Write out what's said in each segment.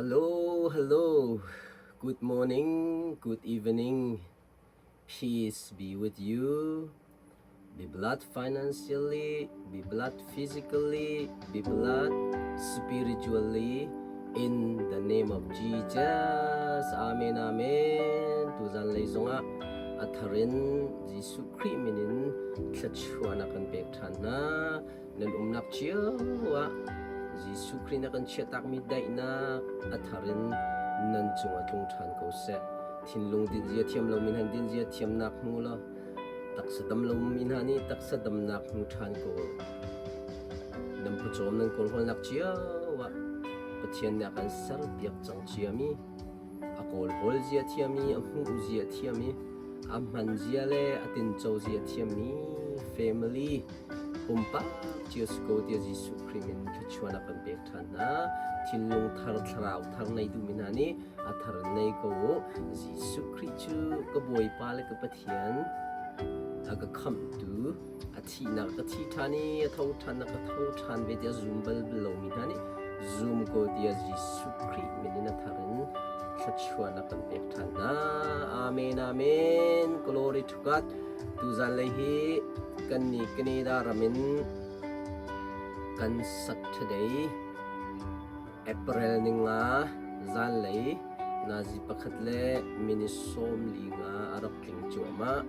Hello, hello. Good morning, good evening. Peace be with you. Be blessed financially, be blessed physically, be blessed spiritually. In the name of Jesus. Amen, amen. Tuzan lei zongah a thar in Jesuh Khrih min in thluachuahnak kan pek ṭhan hna. Nan umnak cio ah Jesuh Khrih na kan chiahtakmi daihnak a thar in nan cungah tlung ṭhan ko seh. Thinlung dinzia thiam lomi hna dinzia thiamnak hmu law taksa dam lomi hna nih taksa damnak hmu ṭhan ko. Nan pawcawm nan kawlhawlnak cio ah Pathian nih a kan serpiak cang ciami a kawlhawl zia thiami, a hmuh zia thiami, a hman zia le a tinco zia thiammi family pumpak cio si ko tiah Jesuh Khrih min thluachuah a kan pek ṭhan hna. Thinlung thar, thlarau thar nei duhmi hna nih a thar in nei ko u. Jesuh Khrih cu ka Bawipa le ka Pathian, a ka khamhtu, a thihnak ka thi ṭhan i a tho ṭhan ka tho ṭhan ve tiah zum bal lomi hna nih zum ko tiah Jesuh Khrih min in a thar in thluachuahnak kan pek ṭhan hna. Amen, amen. Glory to God. Tuzan lei hi kan nih Canada ram in kan Saturday April ninga zanlei nazi pakhat le minute 45 a rak tling cuahmah.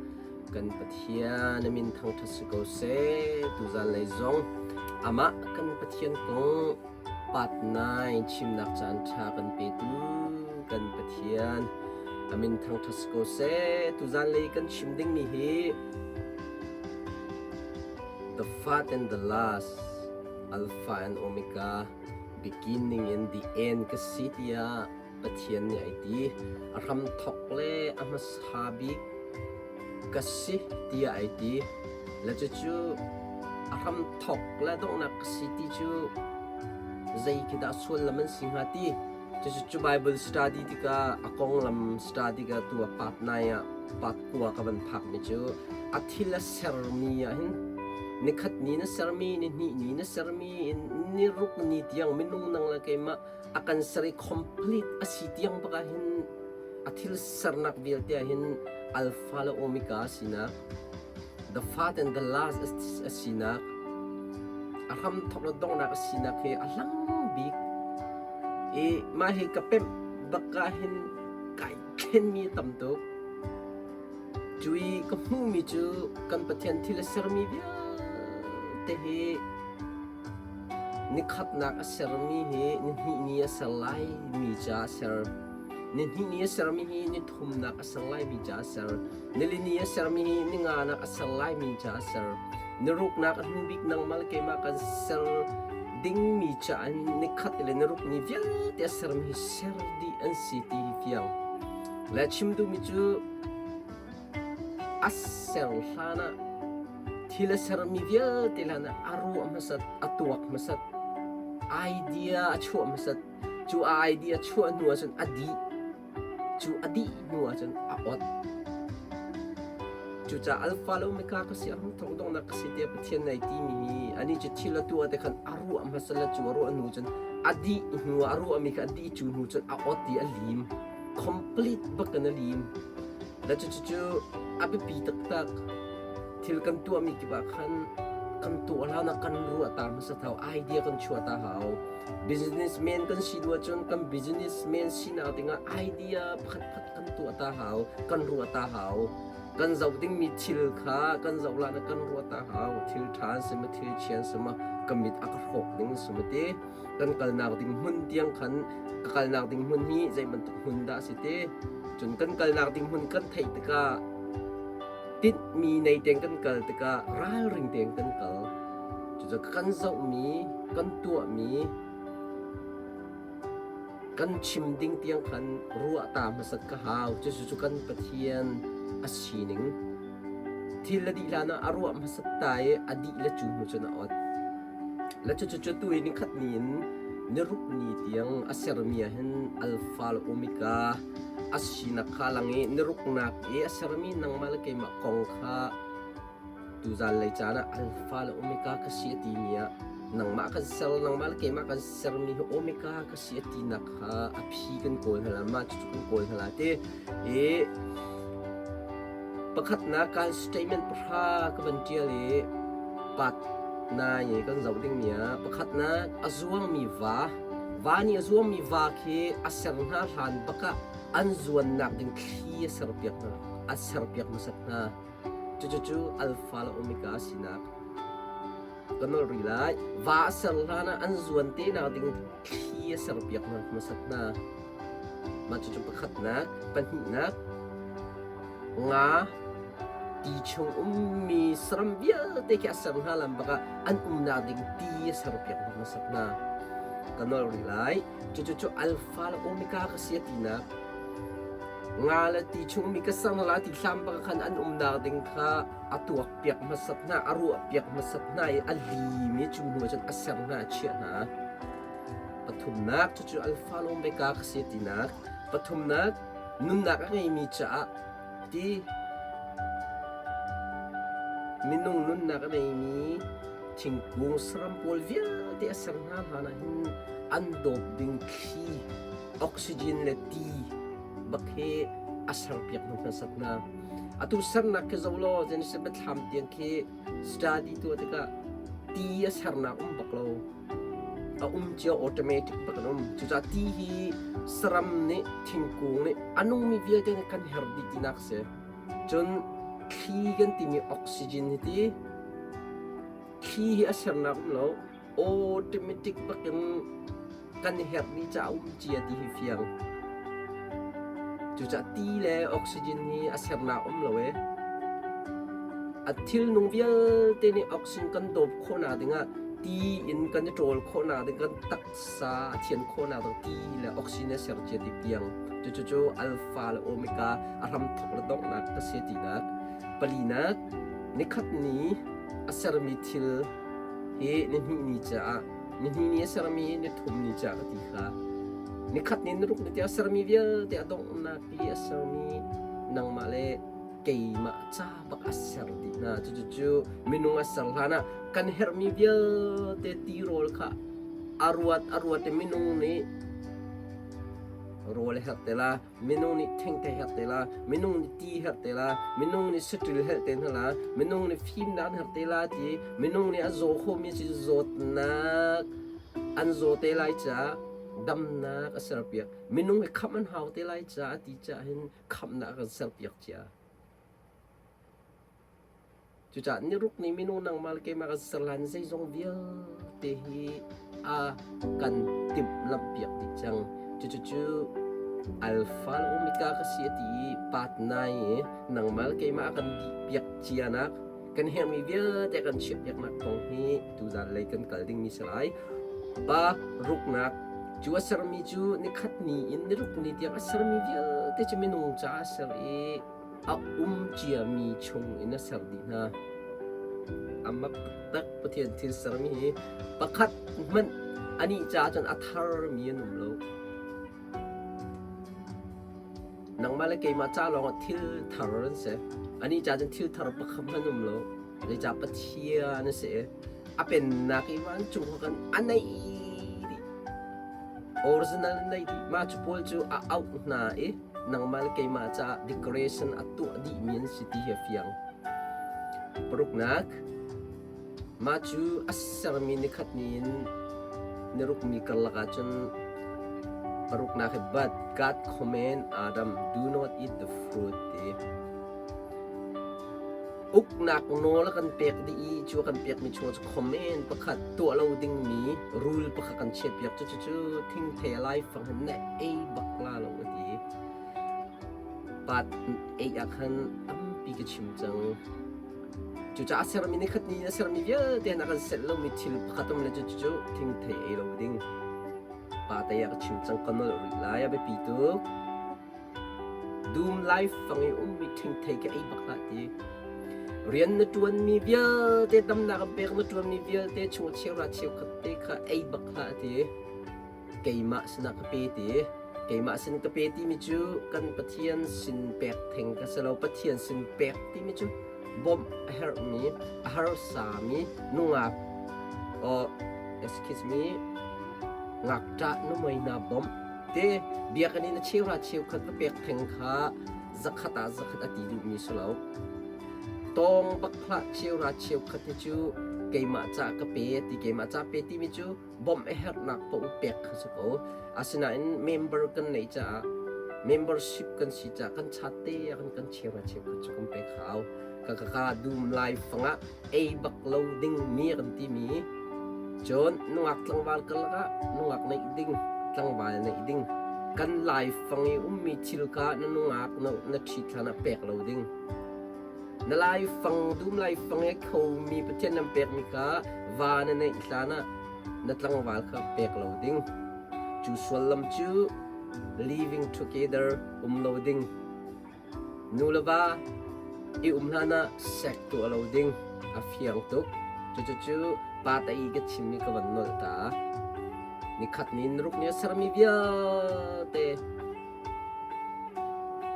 Kan Pathian a min thangṭhat si ko seh. Tuzan lei zong amah kan Pathian kong part 9 chimnak caan ṭha kan petu kan Pathian a min thangṭhat si ko seh. Tuzan lei kan chim dingmi hi The First and the Last, Alpha and Omega, beginning and the end ka si tiah Pathian nih ai ti. A hramthawk le a hmasa bik ka si tiah ai ti. Le cucu a hramthawk le donghnak ka si ti cu zei khi dah sullam an si hnga ti. Cucu Bible study tikah a konglam study ka tu a part nai ah part kua ka van phakmi cu a thil a sermi ah hin nikhat ni na sermi ni hnih ni na sermi in ni ruk ni tiang minung nang le keimah a kan ser i complete a si tiang bak ah hin a thil sernak vialte ah hin alpha le omega a sinak the first and the last a sinak a hramthok le donghnak a sinak hi a hlang bik i mah hi ka pemh bak ah hin kai thlenmi tam tuk cui ka hmuhmi cu kan Pathian thil a sermi vialte hi Nikhatnak a sermi hi nihnih ni a ser laimi ca a ser. Nihnih ni a sermi hi nithumnak a ser laimi ca a ser. Nilini a sermi hi ninganak a ser laimi ca a ser. Niruknak a hnu bik nangmah le keimah kan ser dingmi ca in nikhat le niruk ni vialte a sermi hi ser dih an si ti hi fiang. Le chim duhmi cu A ser hlanah thil a sermi vialte hlanah a ruah hmasat, a tuak hmasat, idea a chuah hmasat. Cu a idea chuah hnu ahcun a dih. Cu a dih hnu ahcun a ot. Cucaah alpha le omega ka si, a hramthawk donghnak ka si tiah Pathian nih ai timi hi anih cu thil a tuah te khan a ruah hmasa le cu a ruah hnu cun a dih hnu ah a ruahmi kha a dih cu hnu cun a ot i a lim. Complete bak in a lim. Le cucu a biapi taktak. Thil kan tuahmi kip ah khan kan tuah hlan ah kan ruah ta hmasa hau, idea kan chuah ta hau. Businessman kan si duh ahcun kan businessman sinak dingah idea pakhatkhat kan tuah ta hau, kan ruah ta hau. Kan zoh dingmi thil kha kan zoh hlan ah kan ruah ta hau. Thil ṭha an si maw, thil chia an si maw, ka mit a ka hrawk ding a si maw ti. Kan kalnak ding hmun tiang khan ka kalnak ding hmun hi zei bantuk hmun dah a si ti cun kan kalnak ding hmun kan theih tikah tinhmi nei tein kan kal tikah ralring tein kan kal. Cucu kan zohmi, kan tuahmi, kan chim ding tiang khan ruah ta hmasat ka hau. Cucu kan Pathian a sining. Thil a dih hlan ah a ruah hmasat ta i a dih le cu hnu cun a ot. Le cucu tu hi nikhat ni in niruk ni tiang a sermi ah hin alpha le omega a sinak kha lang i niruknak i a sermi nangmah le keimah kong kha tuzan lei caan ah alpha le omega ka si a timi ah Nangmah kan ser, nangmah le keimah kan sermi hi Omega ka si a tinak kha a phi kan kawl hna la, mah cucu kan kawl hna la ti. I pakhatnak kan statement pahra ka van ṭial i part nai i kan zoh dingmi ah pakhatnak a zuangmi va, va nih a zuangmi va khi a ser hna hlan bak ah an zuannak ding thli a serpiak hna, a serpiak hmasat hna. Cucu Alpha le Omega sinak ka nolh rih lai. Va a ser hlan ah an zuan te nak ding thli a serpiak hna hmasat hna. Mah cucu pakhatnak, pahnihnak, nga ti chung ummi saram vialte khi a ser hna lam bak ah an umnak ding ti a serpiak hna hmasat hna. Ka nolh rih lai. Cucu cu Alpha le Omega ka si a tinak. Nga le ti chung mi ka ser hna lai ti hlam bak khan an umnak ding kha a tuak piak hmasat hna, a ruah piak hmasat hna i a lim i cu hnu ah cun a ser hna, a chiah hna. Pathumnak cucu Alpha le Omega ka si tinak. Pathumnak nunnak a ngeimi caah ti minung nunnak a ngeimi thingkung saram pawl vialte a ser hna hlan ah hin an dawp ding thli oxygen le ti bak hi a serpiak hna hmasat hna. Atu sernak khi zoh law Genesis biathlam tiang khi study tuah tikah ti a sernak um bak lo. A um cio automatic bak an um. Cucaah ti hi saram nih thingkung nih a nungmi vialte nih kan herh dih tinak si. Cun thli kan timi oxygen hi ti thli hi a sernak um lo. Automatic bakin kan herhmi ca um cia ti hi fiang. Cucaah ti le oxygen hi a sernak um lo ee. A thilnung vialte nih oxygen kan dawp khawhnak dingah ti in kan i ṭawl khawhnak ding kan taksa a thian khawhnak ding ti le oxygen a ser cia ti piang. Cucu cu alpha le omega a hramthawk le donghnak ka si tinak. Palinak, nikhat ni a sermi thil hi nihnih ni caah nihnih ni a sermi nithum ni caah ka ti kha nikhat ni niruk ni tiah a sermi vialte a donghnak i a sermi nangmah le keimah ca bak a ser dih hna cucu minung a ser hlan ah kan herhmi vialte tirawl kha a ruat a ruat i minung nih rawl a herh te la Minung nih thengte herh te la, minung nih ti herh te la, minung nih saṭil herh te hna la, minung nih fimnak an herh te la ti, minung nih a zaw khomi si zawtnak an zaw te lai caah damnak a serpiak. Minung hi khamh an hau te lai caah ti caah hin khamhnak a kan serpiak cia. Cucaah niruk nih minung nangmah le keimah kan ser hlan zeizong vialte hi a kan timhlamhpiak dih cang. Cucucu Alpha le Omega ka si a ti i part nai i nangmah le keimah a kan dihpiak cianak kan herhmi vialte kan chiahpiaknak kong hi tuzan lei kan kal dingmi si lai. Pa ruknak cu a sermi cu nikhat ni in niruk ni tiang a sermi vialte cu minung caah a ser i a um ciami chung in a ser dih hna. A mak taktak Pathian thil sermi hi pakhat hmanh anih caah cun a tharmi an um lo. Nangmah le keimah ca lawngah thil thar an si. Anih caah cun thil thar pakhat hmanh um lo. Zeicah Pathian a si i a pennak i vancung kha kan a neih dih. Original in nei dih. Mah cu pawl cu a auh hna i nangmah le keimah caah decoration a tuah dihmi an si ti hi a fiang. Paruknak, mah cu a sermi nikhat ni in nirukmi karlak ahcun paruknak hi but God command Adam do not eat the fruit ti. Uknak nawl a kan pek dih i cu a kan pekmi chung cu comment pakhat tuah lo dingmi rule pakhat kan chiahpiak cu cucu thingthei a laifang hin na ei bak la lo a ti. Part ei ah khan tampi ka chim cang. Cucaah a sermi nikhat ni a sermi vialte hin a kan selh lomi thil pakhat um le cucu thingthei ei lo ding. Pa tei ah ka chim cang ka nolh rih lai a biapi tuk. Dum laifang i ummi ṭhingthei ka ei bak hlah ti. Rian na ṭuanmi vialte, damnak an pek na ṭuanmi vialte chung cheuhra cheukhat te kha ei bak hlah ti. Keimah sinah ka pe ti. Keimah sin ka pe timi cu kan Pathian sin pek theng ka si lo. Pathian sin pek timi cu bawmh a herhmi, a harsami nungak, Excuse me, ngakṭah nuhmei hna bawmh te biakinn in a cheuhra cheukhat va pek theng kha zakhat ah zakhat a ti duhmi si lo. Tawng bak hlah cheuhra cheukhat hi cu keimah ca ka pe ti keimah ca pe timi cu bawmh a herhnak paoh pek kha si ko. Asinain member kan neih caah membership kan si caah kan chat te ah kan kan cheuhra cheukhat cu kan pek hau. Ka ka ka dum lai fangah ei bak lo ding mi kan timi cun nungak tlangval karlak ah nungak neih ding tlangval neih ding kan laifang i ummi thil kha na nungak na ṭhit hlan ah pek lo ding na laifang dum laifang i khomi Pathian nan pekmi kha va na neih hlan ah na tlangval kha pek lo ding cu suallam cu living together um lo ding Nu le va i um hlan ah sek tuah lo ding a fiang tuk. Cucu pa ta i ka chimmi ka van nolh ta. Nikhat ni ruk ni a sermi vialte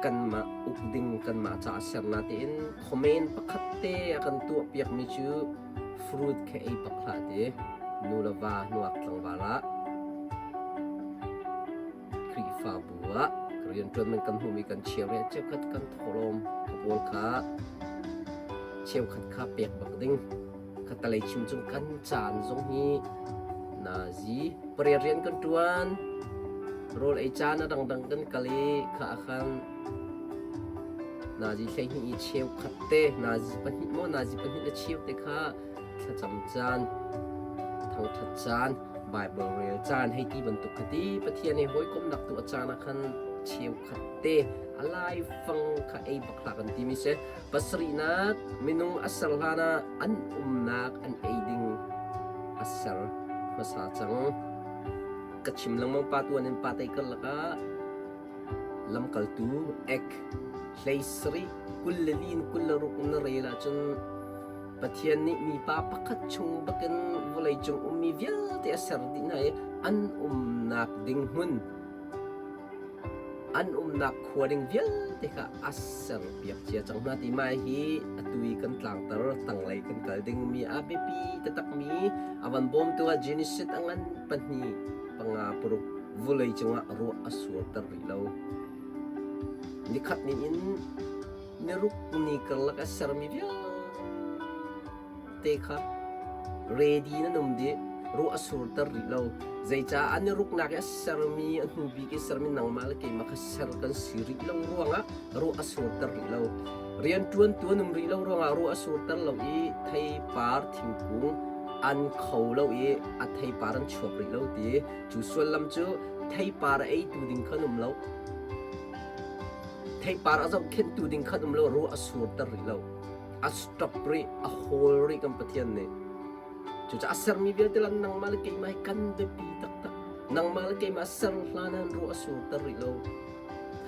kanmah uk ding kanmah caah ser na tiin comment pakhat te a kan tuah piakmi cu fruit kha ei bak hlah ti nu le va nuak tlangval ah Khrihfabu ah rianṭuan man kan hmuhmi kan cheu le cheukhat kan thawhlawm pawl kha cheukhat kha pek bak ding. Khatalei chim cung kan caan zong hi nazi pariat rian kan ṭuan rawl ei caan a dangdang kan kal i kha ah khan nazi 12 i cheukhat te nazi pahnih maw nazi pahnih le cheu te kha thlacam caan thangṭhat caan Baibal rel caan hei ti bantuk kha ti Pathian he hawikomhnak tu a caan ah khan cheukhat te a laifang kha ei bak hlah kan timi si. Pasarihnak minung a ser hlan ah an umnak an ei ding a ser hmasa cang. Ka chim lengmang pa tuan in pa tei karlak ah lamkaltu ek hlei sarih 24 in 26 na rel ahcun Pathian nih mipa pakhat chung bakin vawleicung ummi vialte a ser dih hna i an umnak ding hmun, an umnak khua ding vialte kha a serpiak cia cang hna ti mai hi atu i kan tlangter tanglei kan kal dingmi a biapi taktakmi a van bawmtu ah Genesis a ngan pahnih panga paruk vawleicung ah ruah a surter rih lo. Nikhat ni in Niruk ni karlak a sermi vialte kha ready nan um dih. Ruah a surter rih lo. Zeicah an i ruknak i a sermi, a hnu bik i sermi nangmah le keimah kha ser kan si rih lo ruangah ruah a surter rih lo. Rianṭuantu an um rih lo ruangah ruah a surter lo i theipar thingkung an kho lo i a theipar an chuak rih lo ti. Cu sullam cu theipar a eitu ding kha an um lo. Theipar a zohkhenhtu ding khan um lo ruah a surter rih lo. A stop rih, a hawl rih kan Pathian nih. Cucaah a sermi vialte lan nangmah le keimah hi kan biapi taktak. Nangmah le keimah ser hlan han ruah a surter rih lo.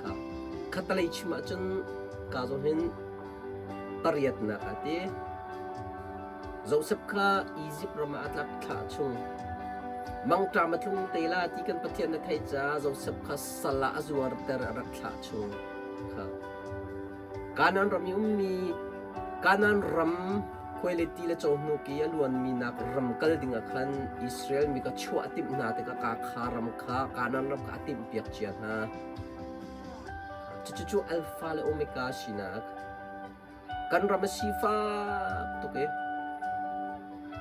Kha khatalei chim ahcun ka zawn hin pariatnak a ti. Joseph kha Izipt ram ah a tlak thla chung. Mangṭam a tlung te la ti kan Pathian na theih caah Joseph kha sal ah a zuarter a rak thlah chung. Kha. Kanaan ram i ummi Kanaan ram khuaileti le cawhnuk i a luanmi nak ram kal ding ah khan Israel mi kha chuah a timh hna tikah ka kha ram kha Kanaan ram kha a timhpiak cia hna. Cucu cu Alpha le Omega sinak Kan ram a sifak tuk i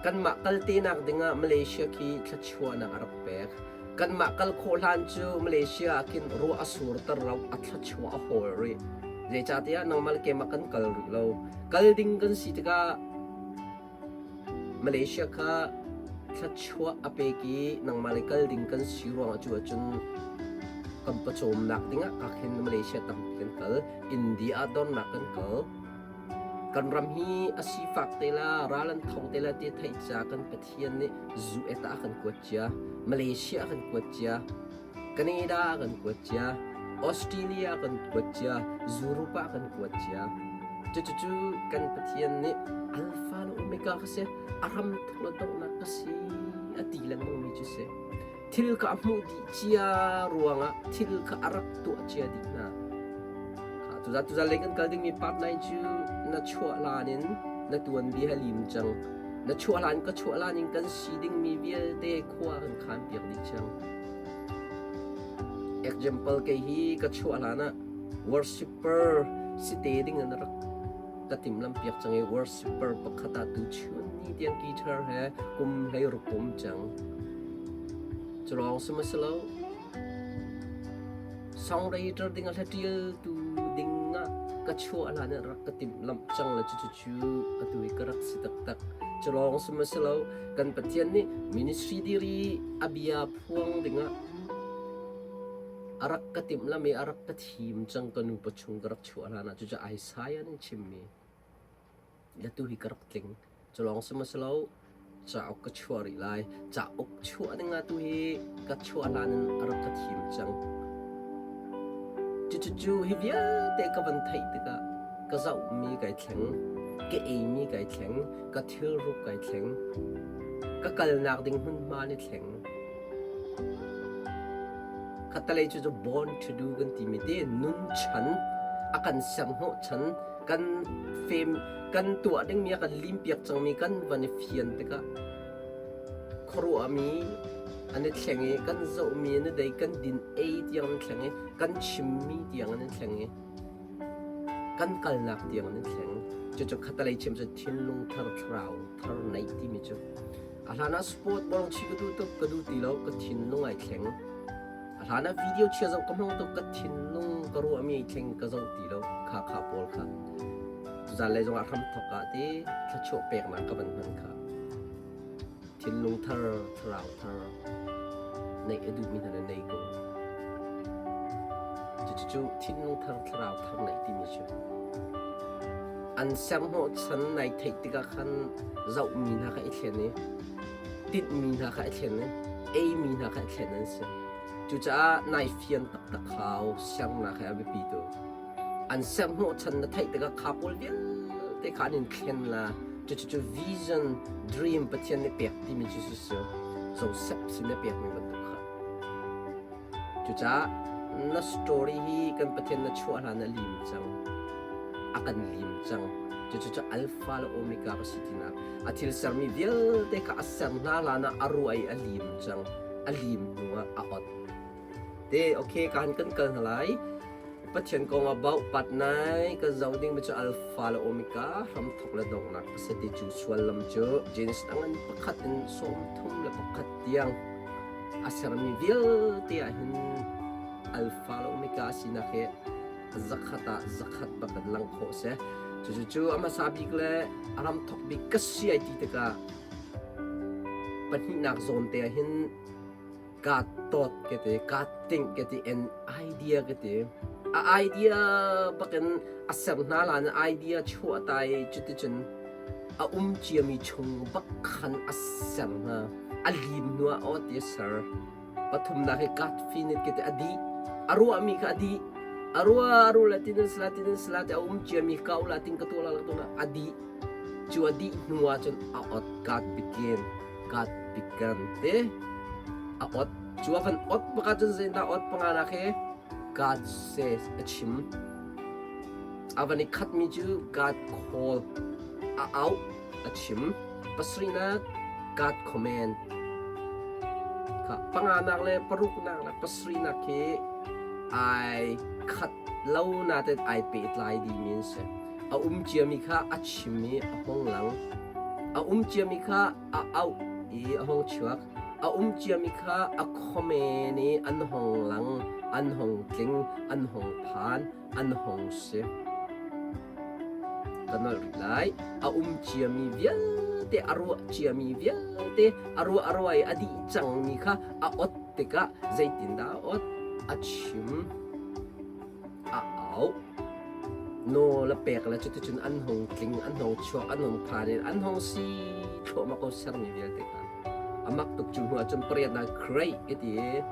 kanmah kal tenak dingah Malaysia khi thluachuahnak a rak pek. Kanmah kal khawh hlan cu Malaysia ah khin ruah a surter lo, a thluachuah a hawl rih. Zeicahtiah nangmah le keimah kan kal rih lo. Kal ding kan si tikah Malaysia kha thluachuah a pek i nangmah le kal ding kan si ruangah cu ahcun kan pawcawmnak dingah ka khin Malaysia tampi kan kal. India ah dornak kan kal. Kan ram hi a sifak te la, ral an thong te la ti theih ca kan Pathian nih zu eta a kan kuat cia, Malaysia a kan kuat cia, Canada a kan kuat cia, Australia a kan kuat cia, Europe ah a kan kuat cia. Cucu kan Pathian nih Alpha le Omega ka si, a ram thok le donghnak ka si a ti lengmang mi cu si. Thil kha a hmuh dih cia ruangah thil kha a rak tuah cia dih hna. Tuzan tuzan lei kan kal dingmi part 9 cu na chuah hlan in na tuanbia he lim cang. Na chuah hlan ka chuah hlan in kan si dingmi vialte khua kan khan piak dih cang. Example kei hi ka chuah hlan ah worshipper si te ding in rak ka timlam piak cang i worshipper pakhat ah tu chun ni tiang guitar he kum hlei ruk kum cang. Cu lawng si ma si lo. Songwriter ding a hla ṭialtu ding ah ka chuah hlan ah rak ka timhlamh cang le cucu atu hi ka rak si taktak. Cu lawng si ma si lo, kan Pathian nih ministry diri a bia phuang dingah a rak ka timhlamh i a rak ka thim cang ka nupa chung ka rak chuah hlan ah cucu Isaiah nih chimmi. Atu hi ka rak tling. Cu lawng si maw si lo, cauk ka chuah rih lai. Cauk chuah ding ah tu hi ka chuah hlan in a rak ka thim cang. Cucucu hi vialte ka van theih tikah ka zohmi kai thleng, ka eimi kai thleng, ka thilruk kai thleng, ka kalnak ding hmunhma ni thleng. Khattalei cu born to do kan timi te nun chan a kan serhnawh chan kan fem kan tuah dingmi a kan limpiak cangmi kan van i fian tikah khuaruahmi an i thleng i kan zohmi an i dei kan din ei tiang an thleng i kan chimmi tiang an i thleng i kan kalnak tiang an i thleng. Cucu khattalei chim cu thinlung thar thlarau thar neih timi cu A hlan ah sport bawlung chi ka duh tuk, ka duh ti lo, ka thinlung ai thleng. A hlan ah video chia zoh ka hmang tuk, ka thinlung ka ruahmi ai thleng, ka zoh ti lo, kha kha pawl kha. Tuzan lei zongah hramthok ah ti thluachuah peknak ka van hman kha. Thinlung thar, thlarau thar neih a duhmi hna na nei ko. Cucu thinlung thar, thlarau thar neih timi cu. An serhnawhchan nai theih tikah khan zohmi hna kha i thlen i tinhmi hna kha i thlen i eimi hna kha i thlen an si. Cucaah nai fian taktak hau sernak hi a biapi tuk. An serhnawhchan na theih tikah kha pawl vialte kha an in thlen la. Cucu vision, dream Pathian nih pek timi cu si Joseph sin a pekmi bantuk kha. Cucaah na story hi kan Pathian na chuah hlan a lim cang. A kan lim cang. Cucu cu Alpha le Omega ka si tinak. A thil sermi vialte kha a ser hna hlan ah a ruah i a lim cang. A lim hnu ah a ot. Te, okay, ka han kan kal hna lai. Pathian kong ah bauh pat nai kan zoh ding mi cu Alpha le Omega hramthok le donghnak ka si ti cu suallam cu Genesis a ngan pakhat in 31 tiang a sermi vialte ah hin Alpha le Omega a sinak hi zakhat ah zakhat bak in lang khawh si. Cucu a hmasa bik le a ramthok bik ka si ai ti tikah pahnihnak zawn te ah hin kaa tawt ka ti, kaa tinh ka ti, an idea ka ti. A idea bakin a ser hna la na idea chuah ta i cuticun a um ciami chung bak khan a ser hna. A lim hnu ah aw ti a ser. Pathumnak hi kat finit ka ti a dih. A ruahmi kha a dih. A rua a ru la tin sla tin sla ti a um ciami ka ula ting ka tu la tu la a dih. Cu a dih hnu ah cun a ot kat begin. Kat began te a ot. Cu a van ot bak ah cun zeidah ot panga nak hi God says a chim. A van i khatmi cu God call a auh a chim. Pasarihnak God command. Kha panganak le paruknak le pasarihnak hi ai khat lo nain ai pehtlai dihmi an si. A um ciami kha a chim i a hung lang. A um ciami kha a auh i a hung chuak. A um ciami kha a comment i an hung lang, an hung tling, an hung phan, an hung si. Ka nolh rih lai. A um ciami vialte, a ruah ciami vialte, a ruah a ruah i a dih cangmi kha a ot tikah zeitindah a ot? A chim. A au. Nawl a pek le cuticun an hung tling, an hung chuak, an hung phan in an hung si thluahmah ko sermi vialte kha. A mak tuk cu hnu ahcun pariatnak create ka ti i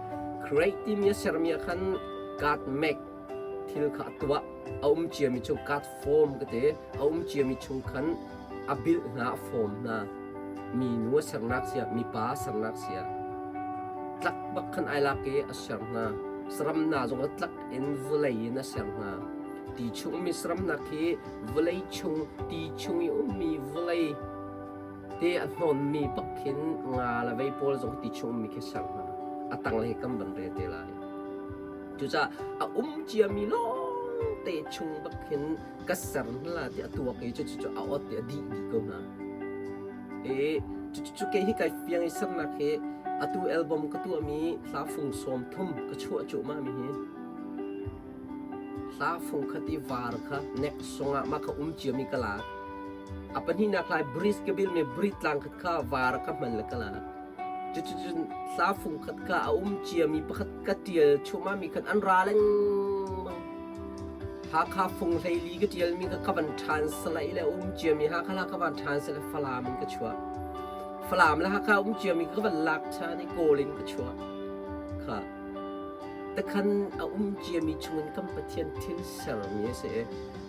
create timi a sermi ah khan God make thil kha a tuah. A um ciami chung God form ka ti. A um ciami chung khan a bilh hna, a form hna. Minu a sernak siah, mipa a sernak siah tlak bak khan ai lak i a ser hna. Saram hna zong a tlak in vawlei in a ser hna. Ti chungmi saram hna khi vawlei chung, ti chung i ummi vawlei. Ti a hnawnmi bak khin nga le vei pawl zong ti chung ummi khi ser hna. A tanglei kan van rel te lai. Cucaah a um ciami lawngte chung bak khin ka ser hna la ti a tuak i cucu a ot i a dih dih ko hna. I cucu kei hi kai fiang i sernak hi atu album ka tuahmi hla fung 30 ka chuah cuahmah mi hi Hla fungkhat i vaar kha nek sungah mah kha um ciami ka lak. A pahnihnak lai bridge ka bilmi bridge tlang khat kha vaar ka hman le ka lak. Cuticun hla fungkhat kha a um ciami pakhat ka ṭial chuahmahmi khan an ra lengmang. Hakha fung 14 ka ṭialmi kha ka van ṭhan salaih le a um ciami Hakha hla ka van ṭhan seh le Falam in ka chuah. Falam le Hakha um ciami ka van lak ṭhan i Kawl in ka chuah. Kha Takhan a um ciami chungin kan Pathian thil sermi a si i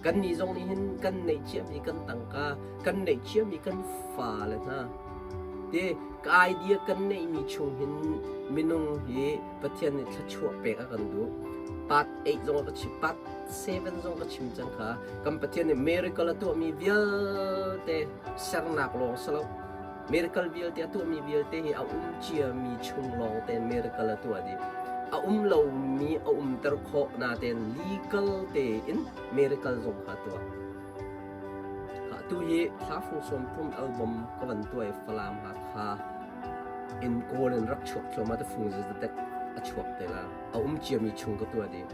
kannih zong nih hin kan neih ciami kan tangka, kan neih ciami kan fale hna ti ka idea kan neihmi chung hin minung hi Pathian nih thluachuah pek a kan duh. Part 8 zong a ka chim, part 7 zong ka chim cang kha. Kan Pathian nih miracle a tuahmi vialte sernak lawng si lo. Miracle vialte a tuahmi vialte hi a um ciami chung lawng tein miracle a tuah dih. A um lomi a umter khawh natein legal tein miracle zong kha a tuah. Kha tu hi hla fung 30 album ka van tuah i Falam Hakha in Kawl in rak chuak thluahmah te fung zeizat a chuak te la. A um ciami chung ka tuah dih.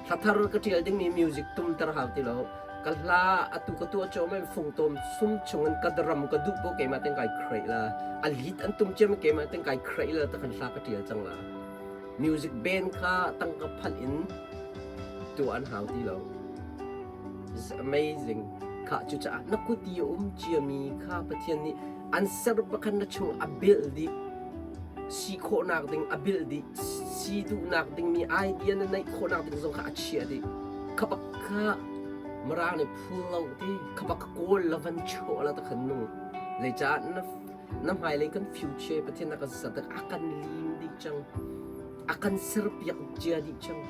Hla thar ka ṭial dingmi music tumter hau ti lo. Ka hla atu ka tuah cawm in fungtom sum chungin ka drum ka duh po keimah ten kai create la. A lead an tum ciam keimah ten kai create la ta kan hla ka ṭial cang la. Music band kha tangka phalh in tuah an hau ti lo. It's amazing. Kha cucaah na kut i a um ciami kha Pathian nih an ser bakhan na chung a bilh dih. Si khawhnak ding a bilh dih. Si duhnak dingmi idea na neih khawhnak ding zong kha a chiah dih. Kha bak kha Mirang nih phul lo ti kha bak kawl la van chuah la ta khan nung. Zeicah na na hmailei kan future Pathian na kan ser tik a kan lim dih cang. A kan serpiak cia dih cang.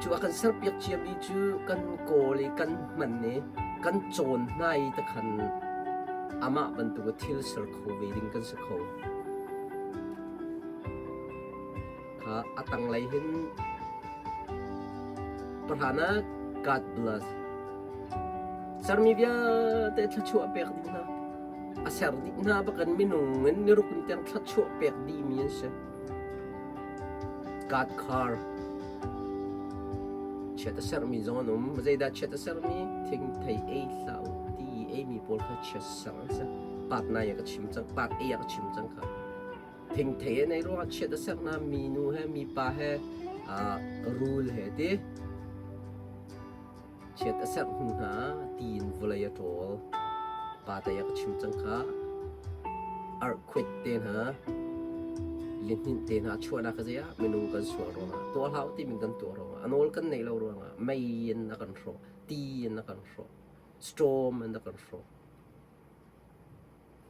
Cu a kan serpiak ciami cu kan kawl i kan hman i kan cawn hna i takhan amah bantuk thil ser kho ve ding kan si kho. Kha a tanglei hin pahranak God bless. Sermi vialte thluachuah pek dih hna. A ser dih hna bakan minung in niruk in tiang thluachuah pek dihmi an si. God car chiat a sermi zong an um. Zeidah chiat a sermi? Thingthei ei hlah u ti i eimi pawl kha chiat ser an si. Part 9 ah ka chim cang. Part 8 ah ka chim cang kha. Thingthei an ei ruangah chiat a serh hna minu he mipa he rul he ti. Chiat a serh hnu hna tiin vawlei a ṭawl. Pa tei a ka chim cang kha. Earthquake te hna, lihninh te hna chuahnak a zei ah minung kan sual ruangah tuah hlah u timi kan tuah ruangah a nawl kan neih lo ruangah mei in a kan hrawh, ti in a kan hrawh, storm in a kan hrawh.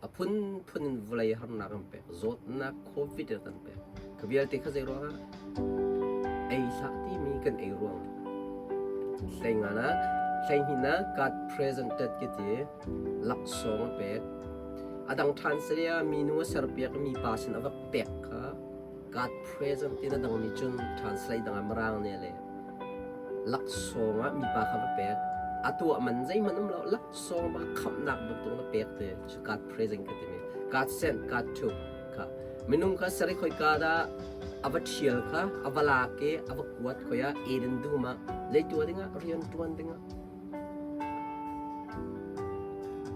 A phunphun in vawlei harnak an pek, zawtnak COVID in kan pek. Kha vialte kha zei ruangah? Ei hlah timi kan ei ruangah. Hleinganak, hleihnih God presented ka ti, laksawng a pek. A dang ṭhan salia minu a serpiak i mipa sin a va pek kha God present tin a dang nih cun translate dang ah Mirang nih a leh. Laksawng ah mipa kha va pek. A tuah man zeihmanh um lo. Laksawng bak khamhnak bantuk na pek te cu God present ka timi. God sent, God took kha. Minung kha sari khoi ka dah a va ṭhial kha, a va lak i a va kuat khoi ah Eden dum ah zei tuah dingah rian ṭuan dingah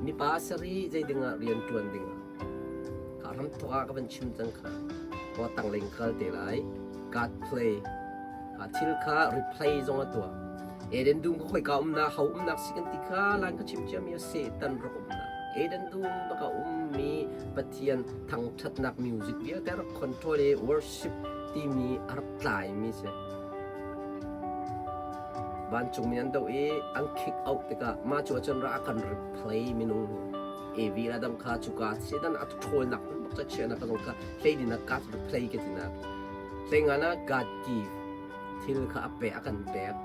mipa sari zei dingah rian ṭuan dingah Ka ramthok ah ka van chim cang kha. Aw tanglei in kal te lai. God play. Kha thil kha replay zong a tuah. Eden dum ka khoika umnak, ho umnak si kan ti kha lan ka chim ciami a Satan rak umnak. Eden dum baka ummi Pathian thangthatnak music vialte rak control i worship timi a rak tlaimi si. Vancungmi an doh i an kick out tikah mah cu ahcun ra a kan replay minung hi. Evi le Adam kha cuka Satan a ṭhawlnak bak ca chiahnak ka zong kha hleidin ah God replay ka tinak. Hleingan ah God give thil kha a pe a kan pek.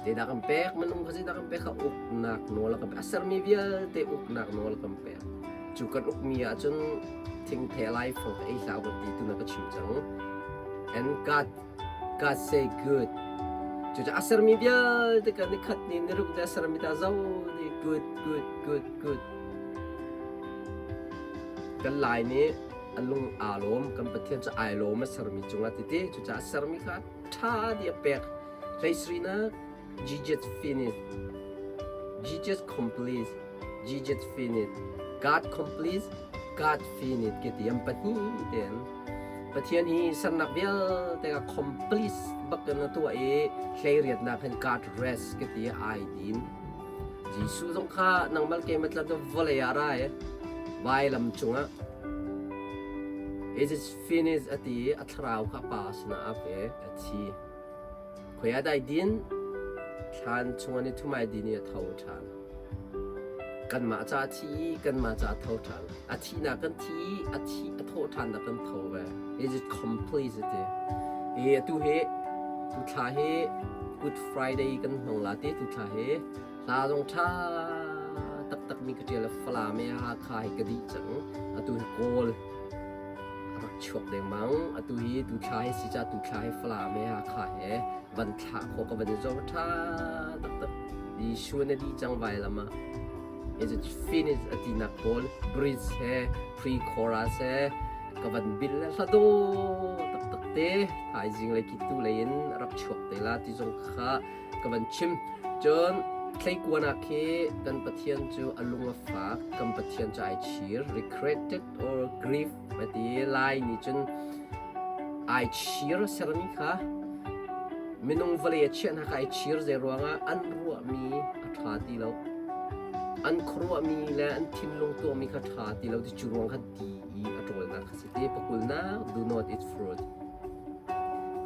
Zeidah kan pek? Minung kha zeidah kan pek? Kha uknak nawl a kan pek. A sermi vialte uknak nawl a kan pek. Cu kan ukmi ahcun thingthe laifang ka ei hlah kan ti tu na ka chim cang. And God God say good. Cucaah a sermi vialte kan i khat ni ni ruk te a sermi ta zo ni good good good good. Kan Lai nih a lung aa lawm, kan Pathian cu ai lawm a sermi cungah titi. Cucaah a sermi kha ṭha dih a pek. Hleisrinak Jesus finish. Jesus complete. Jesus finish. God complete. God finish ke ti an pahnih tein Pathian hi sernak vialte ka complete bak in a tuah i hleiriatnak hin God rest ke ti ai din. Jesuh zong kha nangmal keimah tlat vawlei ah ra i vailam cungah It is finished a ti i a thlarau kha pa sinah a pe a thi. Khoi ah dai din thlan chung an i thumai din i a tho ṭhan. Kanmah ca a thi i kanmah ca a tho ṭhan. A thihnak kan thi i a thi a thawh ṭhannak kan tho ve. It is complete a ti. I atu hi tu thla hi Good Friday kan hmang la ti tu thla hi hla zong ṭha taktak mi ka ṭial a Falam i Hakha hi ka dih cang. Atu hi Kawl a rak chuak dengmang. Atu hi tu thla hi si ca tu thla hi Falam he Hakha he van thlah khawh ka van i zuam ṭha taktak. Jesuh na dih cang vailam ah. Is it finished a tinak pawl bridge he pre-chorus he ka van bil le hla dawh taktak te thaizing lei kitu lei in rak chuak te la ti zong kha ka van chim. Cun thleikuanak khi kan Pathian cu a lung a fak, kan Pathian cu ai chir, regretted or grief a ti lai nih cun ai chir sermi kha minung vawlei a chiah hna kha ai chir zei ruangah an ruahmi a ṭha ti lo. An khuaruahmi le an thinlung tuahmi kha ṭha ti lo ti cu ruang kha ti i a ṭawlnak kha si ti pakulnak do not eat fruit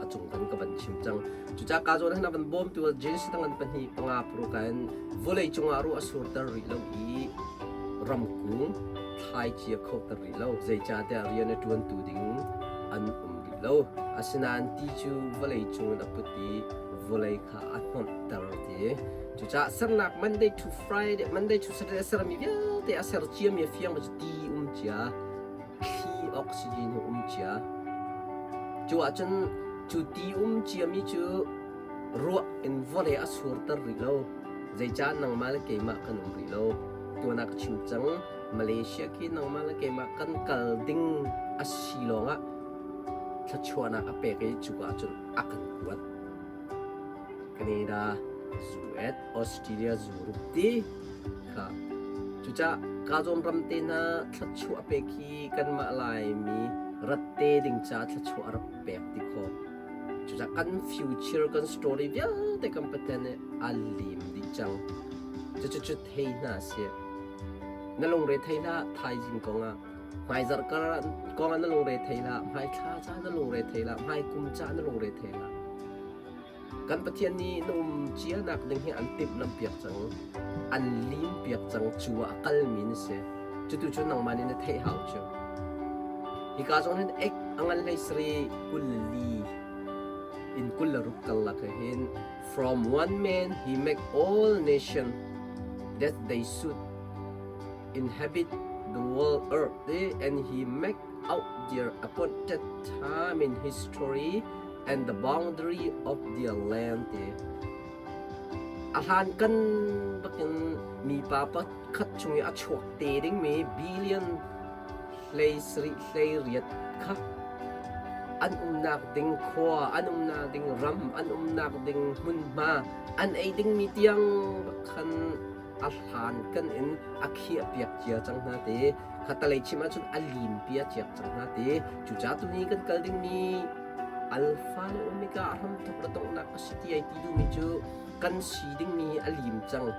a cung kan ka van chim cang. Cucaah ka zawn han a van bawmtu Genesis dang an pahnih panga paruk ah hin vawlei cungah ruah a surter rih lo i ramkung thlaici a khoter rih lo. Zeicahtiah rian a ṭuantu ding an um rih lo. Asinain ti cu vawlei cungin a put i vawlei kha a hnawmhter ti. Cucaah sernak Monday to Friday, Monday to Saturday a sermi vialte a ser ciami a fiang cu ti um cia, thli oxygen um cia. Cu ahcun cu ti um ciami cu ruah in vawlei a surter rih lo. Zeicah nangmah le keimah kan um rih lo. Tuan ah ka chim cang, Malaysia khi nangmah le keimah kan kal ding a si lawngah thluachuahnak a pek i cuka ahcun a kan kuat. Canada, US, Australia, Europe ti kha. Cucaah ka zawn ram te hna thluachuah pek hi kanmah Laimi rat te ding caah thluachuah a rak pek ti khawh. Cucaah kan future, kan story vialte kan Pathian nih a lim dih cang. Cucu thei hna sih. Na lungre thei hlah thaizing kongah. Hmaizarh kar kongah na lungre thei hlah. Hmaithla ca na lungre thei hlah. Hmaikum ca na lungre thei hlah. Kan Pathian nih na um cianak ding hi an timhlamh piak cang. An lim piak cang. Cu ah a kalmi na si. Cutu cu nangmah nih na theih hau cu. Hika zong hin ek a ngan hlei sari 24 in 26 karlak ah hin from one man he make all nation that they should inhabit the world earth and he make out their appointed time in history and the boundary of their land ti. A hlan kan bakin mipa pakhat chung i a chuak te dingmi billion hlei sarih hlei riat kha an umnak ding khua, an umnak ding ram, an umnak ding hmunhma, an ei dingmi tiang bak khan a hlan kan in a khiah piak cia cang hna ti. Khatalei chim ahcun a lim pia ciak cang hna ti. Cucaah tuni kan kal dingmi Alpha le Omega a hramthok le donghnak a si ti ai ti duhmi cu kan si dingmi hi a lim cang.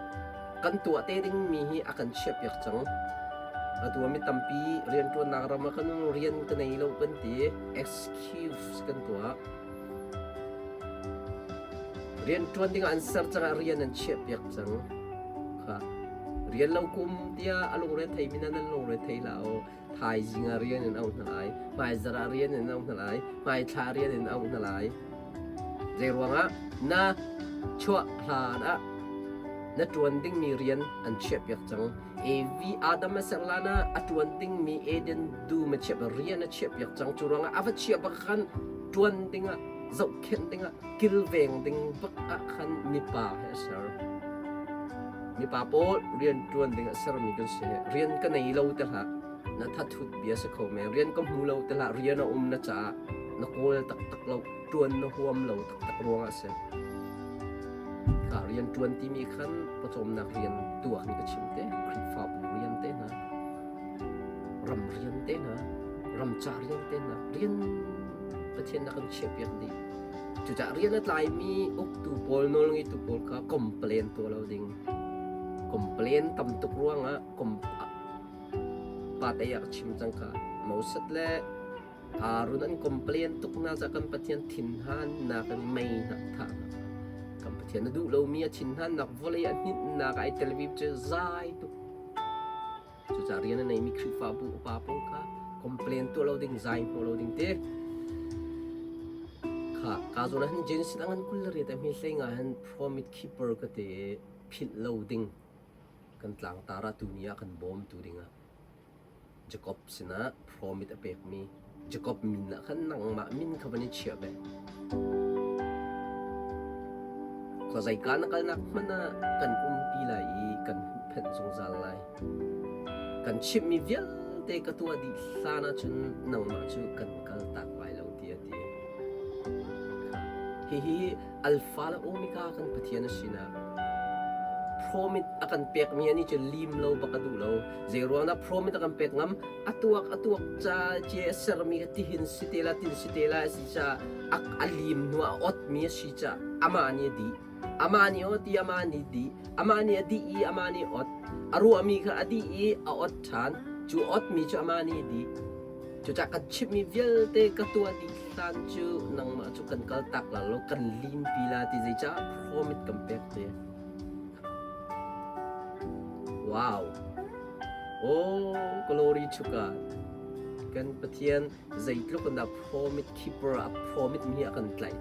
Kan tuah te dingmi hi a kan chiahpiak cang. Atu ah mi tampi rianṭuannak ram ah kan rian ka nei lo kan ti. Excuse kan tuah. Rianṭuan dingah an ser cang ah rian an chiahpiak cang. Kha rian lo kum tiah a lungre theimi nan nan lungre thei hlah u. Thaizing ah rian in auh hna lai, hmaizarh ah rian in auh hna lai, hmaithla rian in auh hna lai. Zei ruangah na Chuah hlan ah na ṭuan dingmi rian an chiahpiak cang. Evi Adam a ser hlan ah a ṭuan dingmi Eden dum a chiah rian a chiahpiak cang. Cu ruangah a va chiah bak khan ṭuan dingah zohkhenh dingah kilveng ding bak ah khan mipa he a ser. Mipa pawl rian ṭuan ding a sermi kan si. Rian ka nei lo te hlah. Na thathut bia si kho men. Rian ka hmu lo te hlah. Rian a um na caah na kawl taktak lo. Ṭuan na huam lo taktak ruangah a si. Kha rian ṭuan timi khan pawcawmnak rian tu ah khan ka chim te. Khrihfabu rian te hna, ram rian te hna, ramca rian te hna, rian Pathian na kan chiahpiak dih. Cucaah rian a tlaimi uktu pawl, nawlngeitu pawl kha complain tuah lo ding. Complain tam tuk ruangah pa te ah ka chim cang kha. Moses le Aaron an complain tuk na ca kan Pathian thinhannak in mei hna thah hna. Kan Pathian a duh lomi a thinhannak vawlei a hninhnak ai tel mi cu zai tuk. Cucaah rian a neimi Khrihfabu upa pawl kha complain tuah lo ding, zai hnawh lo ding te. Kha ka zawn ah hin Genesis a ngan 28 a hme hlei nga hin promise keeper ka te philh lo ding kan tlangtar ah tuni ah kan bawmtu dingah Jacob sinah promise a pekmi Jacob min ah khan nangmah min kha van i chiah ve. Khuazeika na kalnak hmanh ah kan umpi lai i kan huhphenh zungzal lai. Kan chimhmi vialte ka tuah dih hlan ahcun nangmah cu kan kaltak lai lo tiah a ti. Hihi Alpha le Omega kan Pathian a sinak promise a kan pekmi ani cu lim lo bak a duh lo. Zeiruang dah promise a kan pek ngam? A tuak a tuak ca ce a sermi kha tihin si te la tin si te la a si ca a lim hnu ah a otmi a si ca amah nih a dih. Amah nih ot i amah nih dih. Amah nih a dih i amah nih ot. A ruahmi kha a dih i a ot ṭhan. Cu otmi cu amah nih a dih. Cucaah kan chimhmi vialte ka tuah dih hlan cu nangmah cu kan kaltak la lo, kan limpi la ti zeicah promise kan pek te. Wow. Oh, glory to God. Kan Pathian zeitluk in dah promise keeper a promise mi a kan tlaih.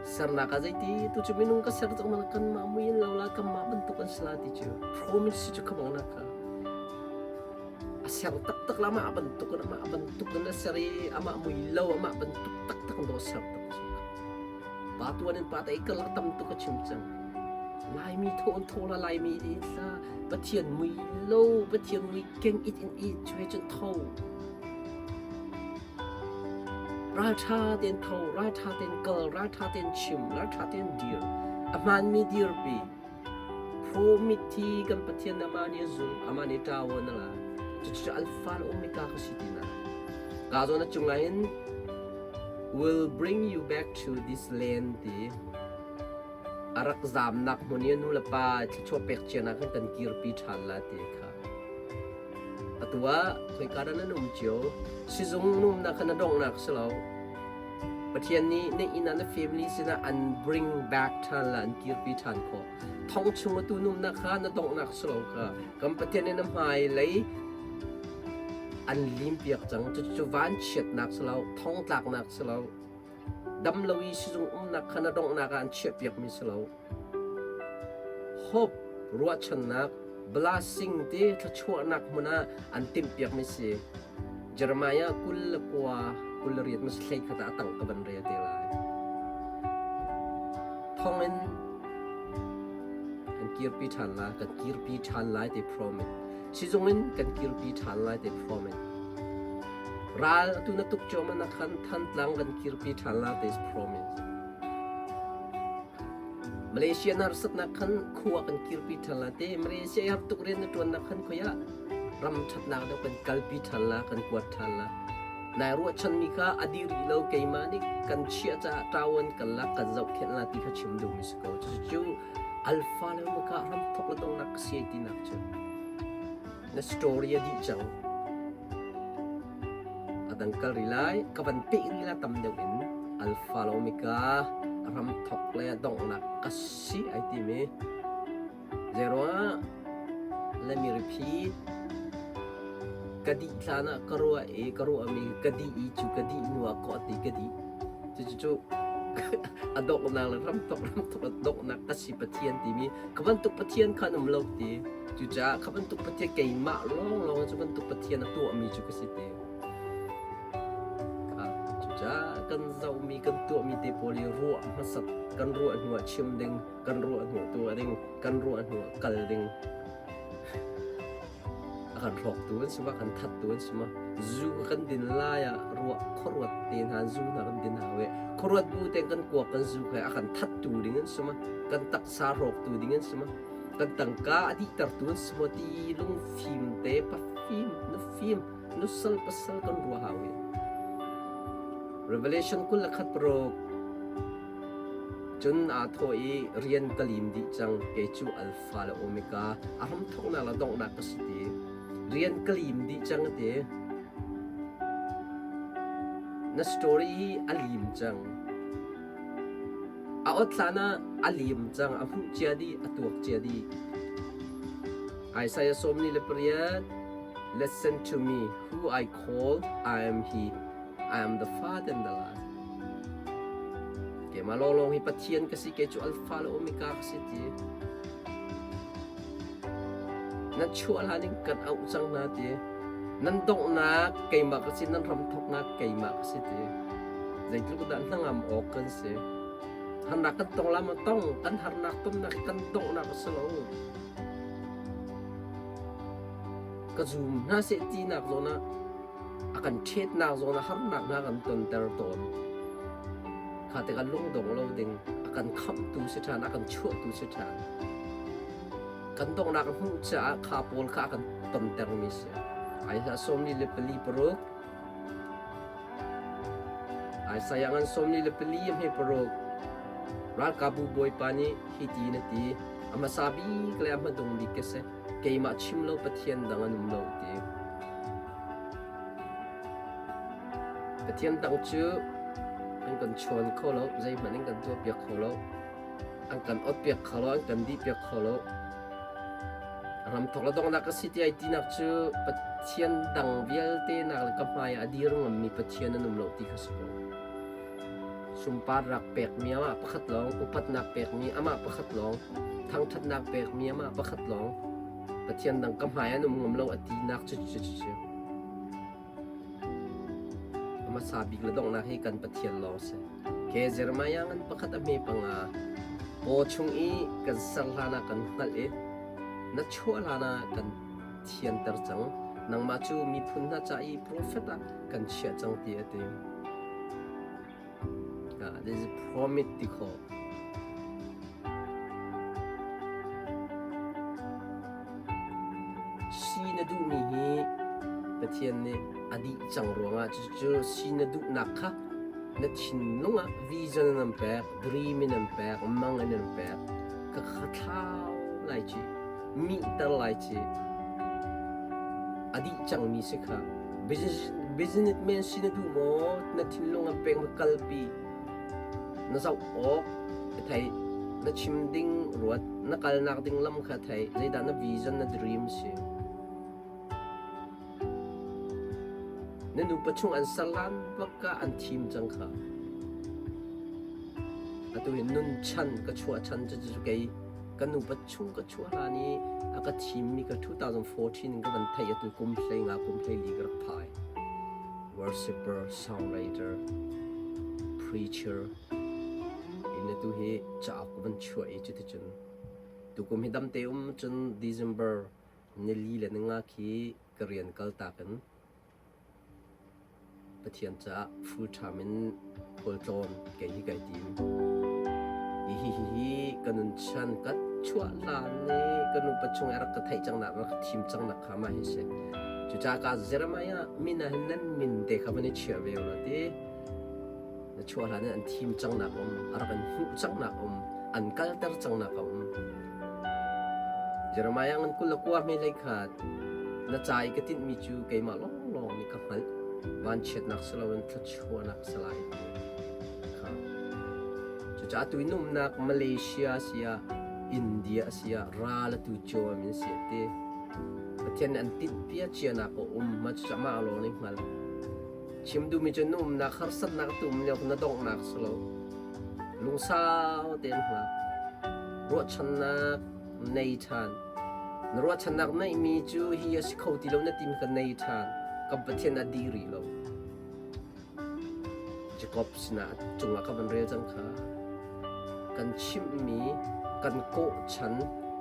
Sernak ah zeiti tu cu minung ka ser cang mana kanmah mui in lo la kanmah bantuk an si la ti cu promise cu khamang nak ka a ser taktak la amah bantuk in amah bantuk in a ser i amah mui lo amah bantuk taktak in do ser tak cu pa tuan in pa te karlak tam tuk a chim cang Laimi tho an tho la Laimi di tla Pathian mui lo Pathian mui keng it in i chu cun tho Ralṭha tein tho, ralṭha tein kal, ralṭha tein chim, ralṭha tein dir. A hmaanmi dirpi. Promithi kan Pathian amah nih a zumh, amah nih ṭawan a la. Cucu Alpha le Omega ka si tina. Ka zawn a cungah hin will bring you back to this land ti a rak zamnak hmun i nu le pa thluachuah pek cia nak kan kirpi ṭhan la ti kha. Atu ah khoika dah nan um cio? Sizung nan umnak kha na donghnak si lo. Pathian nih na inn ah na family sinah an bring back ṭhan la, an kirpi ṭhan khawh. Thong chung atu na umnak kha na donghnak si lo kha. Kan Pathian nih na hmailei an limpiak cang. Cucu vanchiatnak si lo, thongtlaknak si lo. Dam lo i sizung umnak kha na donghnak ah an chiahpiakmi si lo. Hope, ruahchannak, blessing ti thluachuahnak hmun ah an timhpiakmi si. Jeremiah 29 28 mas hlei khat ah a tang ka van rel te lai. Thongin kan kirpi ṭhan la, kan kirpi ṭhan lai ti promise. Sizung in kan kirpi ṭhan lai ti promise. Ral atu na tuk cuahmah na khan Thantlang kan kirpi ṭhan la ti promise. Malaysia na harsatnak khan khua kan kirpi ṭhan la te Malaysia i har tuk rian na ṭuannak khan khoi ah ram ṭhatnak deuh kan kalpi ṭhan la kan kuat ṭhan la nai ruahchanmi kha a dih rih lo keimah nih kan chiah caah ṭawan kan lak kan zohkhenh la ti kha chim duhmi si ko cucu alpha le omega ram thok le donghnak ka si tinak cu na story a dih cang A dang kal rih lai, ka van peh rih la tam deuh in Alpha le Omega ramthok le donghnak ka si ai timi. Zeiruangah let me repeat ka dih hlan ah ka ruah i ka ruahmi ka dih i cu ka dih hnu ah ka ot i ka dih. Cucu cu A donghnak le ramthok ramthok a donghnak ka si Pathian timi ka bantuk Pathian kha an um lo ti. Cucaah kha bantuk Pathian keimah lawnglawng cu bantuk Pathian a tuahmi cu ka si ti. Kha cucaah kan zohmi kan tuahmi te pawl hi ruah hmasat kan ruah hnu ah chim ding, kan ruah hnu ah tuah ding, kan ruah hnu ah kal ding. A kan hrawktu an si ma, kan thattu an si ma. Zu kan din lai ah ruah khuaruat te hna zu hna kan din hau i khuaruat bu tein kan kuak kan zu kha a kan thattu ding an si ma, kan taksa hrawktu ding an si ma, kan tangka a dihtertu an si maw ti lungfim te pafim na fim nusal pasal kan ruah hau i. Revelation 21 Cun aa thawh i rian ka lim dih cang, kei cu Alfa le Omega, a hramthawknak le donghnak ka si ti. Rian ka lim dih cang a ti. Na story hi a lim cang. A ot hlan ah a lim cang, a hmuh cia dih, a tuak cia dih. Isaiah 48, Listen to me, who I call, I am he. I am the Father and the last. Keimah lawnglawng hi Pathian ka si, kei cu Alpha le Omega ka si ti. Nan chuah hlan in kan auh cang hna ti. Nan donghnak keimah ka si, nan ram thawknak keimah ka si ti. Zeitluk dah hnangam awk kan si. Harnak kan tong lam tong, kan harnak tonnak kan donghnak a si lo. Ka zum hna seh tinak zawn ah a kan ṭhetnak zawn ah harnak hna kan tonter tawn. Kha tikah lungdong lo ding a kan khamhtu si ṭhan, a kan chuahtu si ṭhan. Kan donghnak a hmuh caah kha pawl kha a kan tontermi si. Isaiah 44 Isaiah ngan 44 a hme paruk Ralkapbu Bawipa nih hi ti in a ti, a hmasa bik le a hmadung bik ka si, keimah chim lo Pathian dang an um lo ti. Pathian dang cu an kan chawn kho lo, zeihmanh an kan tuahpiak kho lo, an kan otpiak kho lo, an kan dihpiak kho lo. Ramthok le donghnak ka si ti ai tinak cu Pathian dang vialte nak le ka hmai ah a dir ngammi Pathian an um lo ti kha si ko. Sunpar rak pekmi amah pakhat lawng, upatnak pekmi amah pakhat lawng, thangṭhatnak pekmi amah pakhat lawng, Pathian dang ka hmai an um ngam lo a tinak cu cu cu cu. A hmasa bik le donghnak hi kan Pathian lawng si. Ke Jeremiah ngan pakhat a hme panga paw chung i kan ser hlan ah kan hngalh i na chuah hlan ah kan thianter cang. Nangmah cu miphun hna ca i profet ah kan chiah cang ti a ti. This is promise ti khawh. Si na duhmi hi Pathian nih a dih cang ruangah cucu si na duhnak kha na thinlung ah vision in an pek, dream in an pek, mang in an pek. Ka kha thlau lai ci, mihter lai ci. A dih cangmi si kha. Businessman si na duh maw? Na thinlung an pek na kalpi. Na zoh awk a thei. Na chim ding ruat. Na kalnak ding lam kha thei. Zeidah na vision, na dream si? Na nupa chung an ser lan bak ah an thim cang kha. Atu hi nun chan ka chuah chan cu cu kei ka nupa chung ka chuah hlan i a ka thimmi ka 2014 in ka van theih atu kum hlei nga kum hlei li ka rak phai. Worshipper, songwriter, preacher in atu hi cauk ka van chuah i cuticun tukum hi damte um cun December nili le ninga khi ka rian kaltak in Pathian caah full time in khualtlawn kei hi kai tim. Hi hi hi hi ka nun chan ka chuah hlan ni ka nupa chung i rak ka theih cang nak rak ka thim cang nak kha mah hi si. Cucaah ka Jeremiah min ah hin nan min te kha van i chia ve ulaw ti na chuah hlan in an thim cang nak um, a rak in hmuh cang nak um, an kalter cang nak a um. Jeremiah ngan 21 hme hlei khat na ca i ka tinhmi cu keimah lawnglawng nih ka hngalh vanchiatnak si loin thluachuahnak a si lai ti kha. Cucaah tu in umnak Malaysia si ah India si ah ral atu cio in si ti Pathian nih an tinhpia cianak a um ma cucaah mah lawng nih hngal. Chim duhmi cu na umnak harsatnak tu um lio na donghnak si lo. Lungsau tein hngak. Ruahchannak nei ṭhan. Na ruahchannak neihmi cu hi a si kho ti lo na timi kha nei ṭhan. Kan Pathian a dih rih lo. Jakob sinah a cungah ka van rel cang kha. Kan chimhmi, kan kawh chan,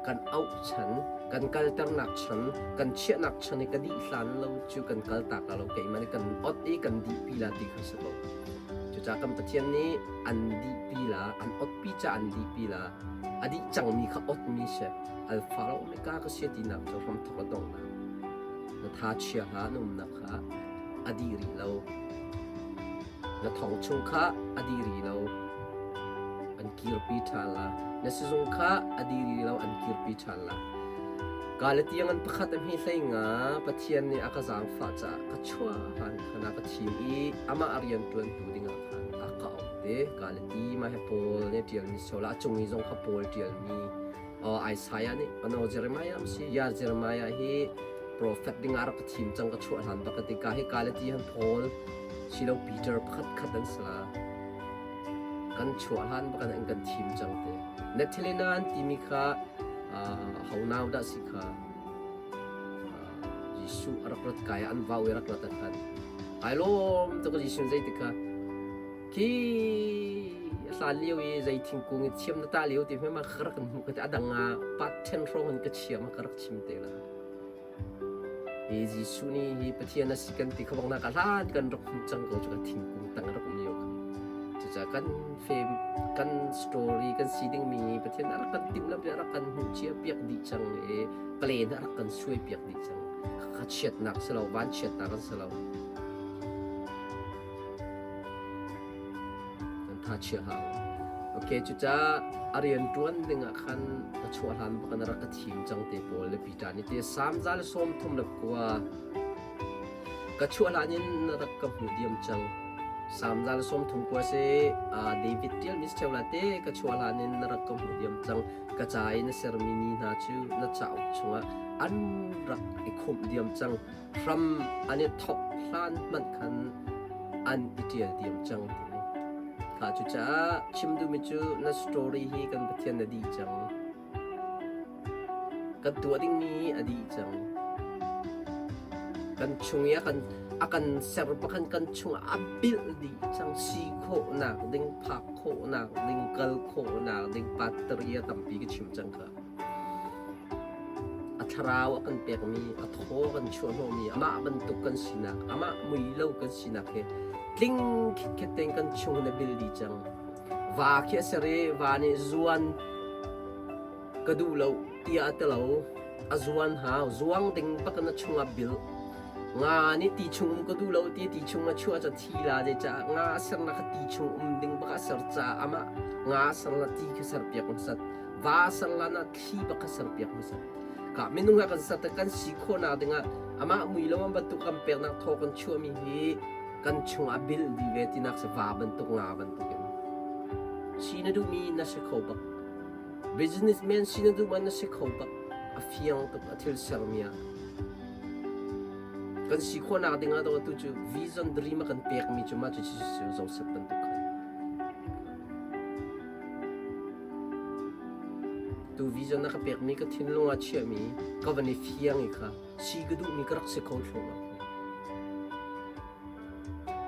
kan auh chan, kan kalternak chan, kan chiahnak chan i ka dih hlan lo cu kan kaltak la lo keimah nih kan ot i kan dihpi la ti kha si ko. Cucaah kan Pathian nih an dihpi la, an otpi ca an dihpi la, a dih cangmi kha otmi si. Alpha le Omega ka si tinak cu hramthok le donghnak. Na tha chia hlah na umnak kha a dih rih lo. Na thong chung kha a dih rih lo. An kirpi ṭhan la. Na sizung kha a dih rih lo, an kirpi ṭhan la. Galatiang an pakhat a hmi hlei nga Pathian nih a ka zaangfah caah ka chuah hlan khan a ka thim i amah a rian ṭuantu dingah khan a ka auh te. Galati mah hi Paul nih a ṭialmi sola a cung i zong kha Paul ṭialmi Isaiah nih ano Jeremiah am si ya Jeremiah hi prophet ding ah rak ka thim cang ka chuah hlan bak ka ti ka hi Galati han Paul silo Peter pakhat khat an sala kan chuah hlan bak an kan thim cang te Nethelina an timi kha ho nau dah si kha Jesuh a rak rat kai an vau i rak rat khan ai lawm tuk Jesuh zei ti kha Khi a hlan lio i zei thingkung i thiam na tah lio ti hme ma ka rak kan hmuh ka ti a dang ah pat ṭhen hrawng in ka chia ma ka rak chim te la. Hi Jesuh nih hi Pathian a si kan ti kha bang nak a hlan kan rak hmuh cang ko cu ka thingkung tang rak um lio kha. Cucaah kan fem kan story kan si dingmi Pathian a rak kan timhlamh a rak kan hmuh cia piak dih cang i plan a rak kan suai piak dih cang. Kha chiatnak si lo, van chiatnak an si lo. Kan tha chia hlah. Okay, cucaah a rian ṭuan dingah khan ka chuah hlan bak in a rak ka thim cang te pawl le Peter nih te Salm 132 ka chuah hlan in na rak ka hmuh diam cang. Salm 139 si David ṭial mi si la te ka chuah hlan in na rak ka hmuh diam cang. Ka ca i na sermi ni hna cu na cauk chungah an rak i khumh diam cang. Hram an i thawk hlan hmanh khan an i ṭial diam cang timi. Kha cucaah chim duhmi cu na story hi kan Pathian na dih cang. Kan tuah dingmi a dih cang. Kan chung i a kan a kan ser pakhan kan chungah a bilh dih cang si khawhnak ding phak khawhnak ding kal khawhnak ding battery a tampi ka chim cang kha. A thlarau a kan pekmi, a thaw a kan chuahhnawhmi, amah bantuk kan sinak, amah mui lo kan sinak hi tling khitkhet tein kan chung in a bil dih cang. Va khi a ser i va nih zuan ka duh lo tiah a ti lo. A zuan hau, zuang ding bak in a chungah bil. Nga nih ti chung um ka duh lo ti ti chung a chuah ca thi la zei caah nga a sernak kha ti chung um ding bak a ser caah amah nga a sernak ti kha serpiak hmasat. Va serlan ah thli bak kha serpiak hmasa. Ka minung ha kan ser kan si khawhnak dingah amah mui lo bantuk kan peknak thaw kan chuahmi hi kan chungah bil di ve tinak si va bantuk nga bantuk in si na duhmi na si kho bak businessman si na duh man na si kho bak a fiang tuk a thil sermi ah kan si khawhnak dingah to tu cu vision dream a kan pekmi cu ma cu cu Joseph bantuk khan Tu vision na ka pekmi ka thinlung ah chiahmi ka van i fiang i kha si ka duhmi ka rak si kho thluahmah.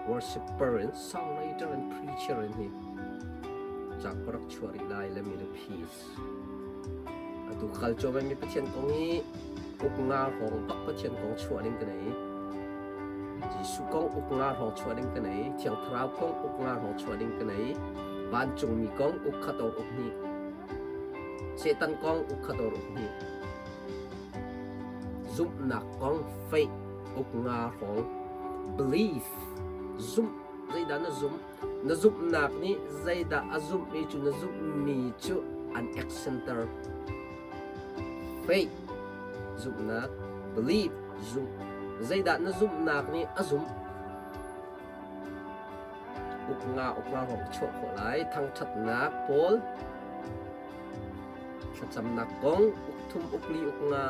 Worshipper and songwriter and preacher in hi cak ka rak chuah rih lai le mi le peace. Atu kal cuahmah mi Pathian kong hi uk nga hrawng bak Pathian kong chuah ding ka nei. Jesuh kong uk nga hrawng chuah ding ka nei. Thiang Thlarau kong uk nga hrawng chuah ding ka nei. Vancungmi kong uk khat or uk hnih. Satan kong uk khat or uk hnih. Zumhnak kong faith uk nga hrawng. Belief zumh zeidah na zumh Na zumhnak nih zeidah a zumhmi cu na zumhmi cu an actionter. Faith zumhnak, belief zumh. Zeidah na zumhnak nih a zumh? Uk nga uk nga rong chuah khawh lai. Thangṭhatnak pawl, thlacamnak kong, uk thum uk li uk nga.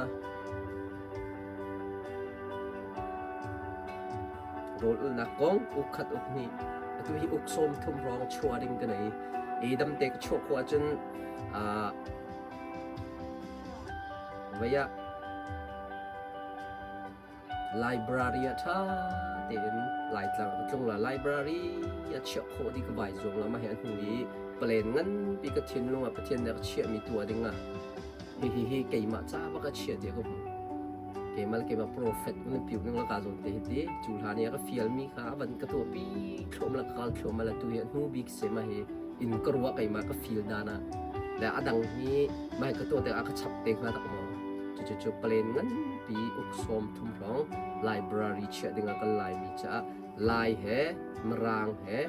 Rawl ulhnak kong uk khat uk hnih. Atu hi uk sawm thum hrawng chuah ding ka nei. I damte ka chuah khawh ahcun vei ah library ah ṭha tein Laitlang ka tlung la. Library a chiah khawh dih ka vai zuam la. Mah hi a hnu i plan nganpi ka thinlung ah Pathian nih a ka chiahmi tuah ding ah hihi hi keimah ca bak a chiah tiah ka hmuh. Keimah le keimah prophet nan piu ning la ka zawn te hi ti cu hlan i a ka fialmi kha a van ka tuahpi thluahmah le ka kal thluahmah le tu hi a hnu bik si mah hi in ka ruah keimah ka feel dan ah le a dang hi mah hi ka tuah tikah a ka chap te hnga tak maw? Cucu cu plan nganpi uk 30 hrawng library chiah ding ah kan Laimi caah Lai he Mirang he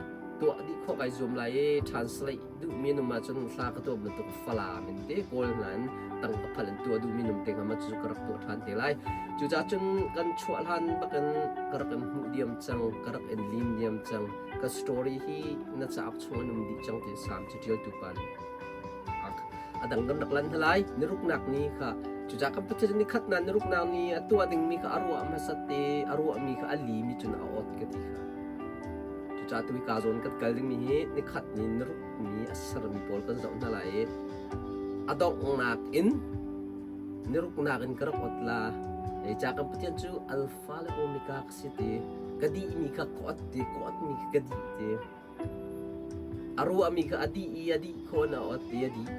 tuah dih khawh kai zuam lai i translate duhmi an um ahcun hla ka tuah bantuk Falam in te Kawl hna in tangka phal in tuah duhmi an um te hnga ma cucu ka rak tuah ṭhan te lai. Cucaah cun kan chuah hlan bakin ka rak in hmuh diam cang, ka rak in lim diam cang. Ka story hi na cauk chung an um dih cang ti Salm caṭialtu pa nih a dang kan rak lan hna lai. Niruknak ni kha cucaah kan Pathian ni khat na niruknak ni a tuah dingmi kha a ruah hmasat te a ruahmi kha a limi cun a awt ka ti kha. Cucaah tu hika zawn kan kal dingmi hi nikhat ni niruk ni a sermi pawl kan zoh hna lai i a donghnak in niruknak in ka rak ot la. Ca kan Pathian cu Alpha le Omega ka si ti, ka dihmi kha ka ot ti, ka otmi kha ka dih ti. A ruahmi kha a dih i a dih khawh in a ot i a dih.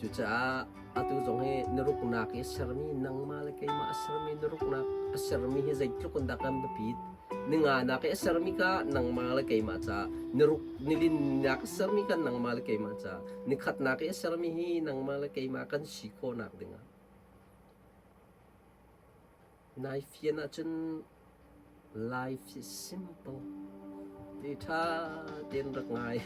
Cucaah atu zong hi na ruknak i a sermi nangmah le keimah a sermi na ruknak a sermi hi zeitluk in dah kan biapit? Ninganak i a sermi kha nangmah le keimah caah, niruk nilinnak a sermi kha nangmah le keimah caah, nikhatnak i a sermi hi nangmah le keimah kan si khawhnak dingah. Nai fian ahcun life is simple. Ti ṭha tein rak ngai.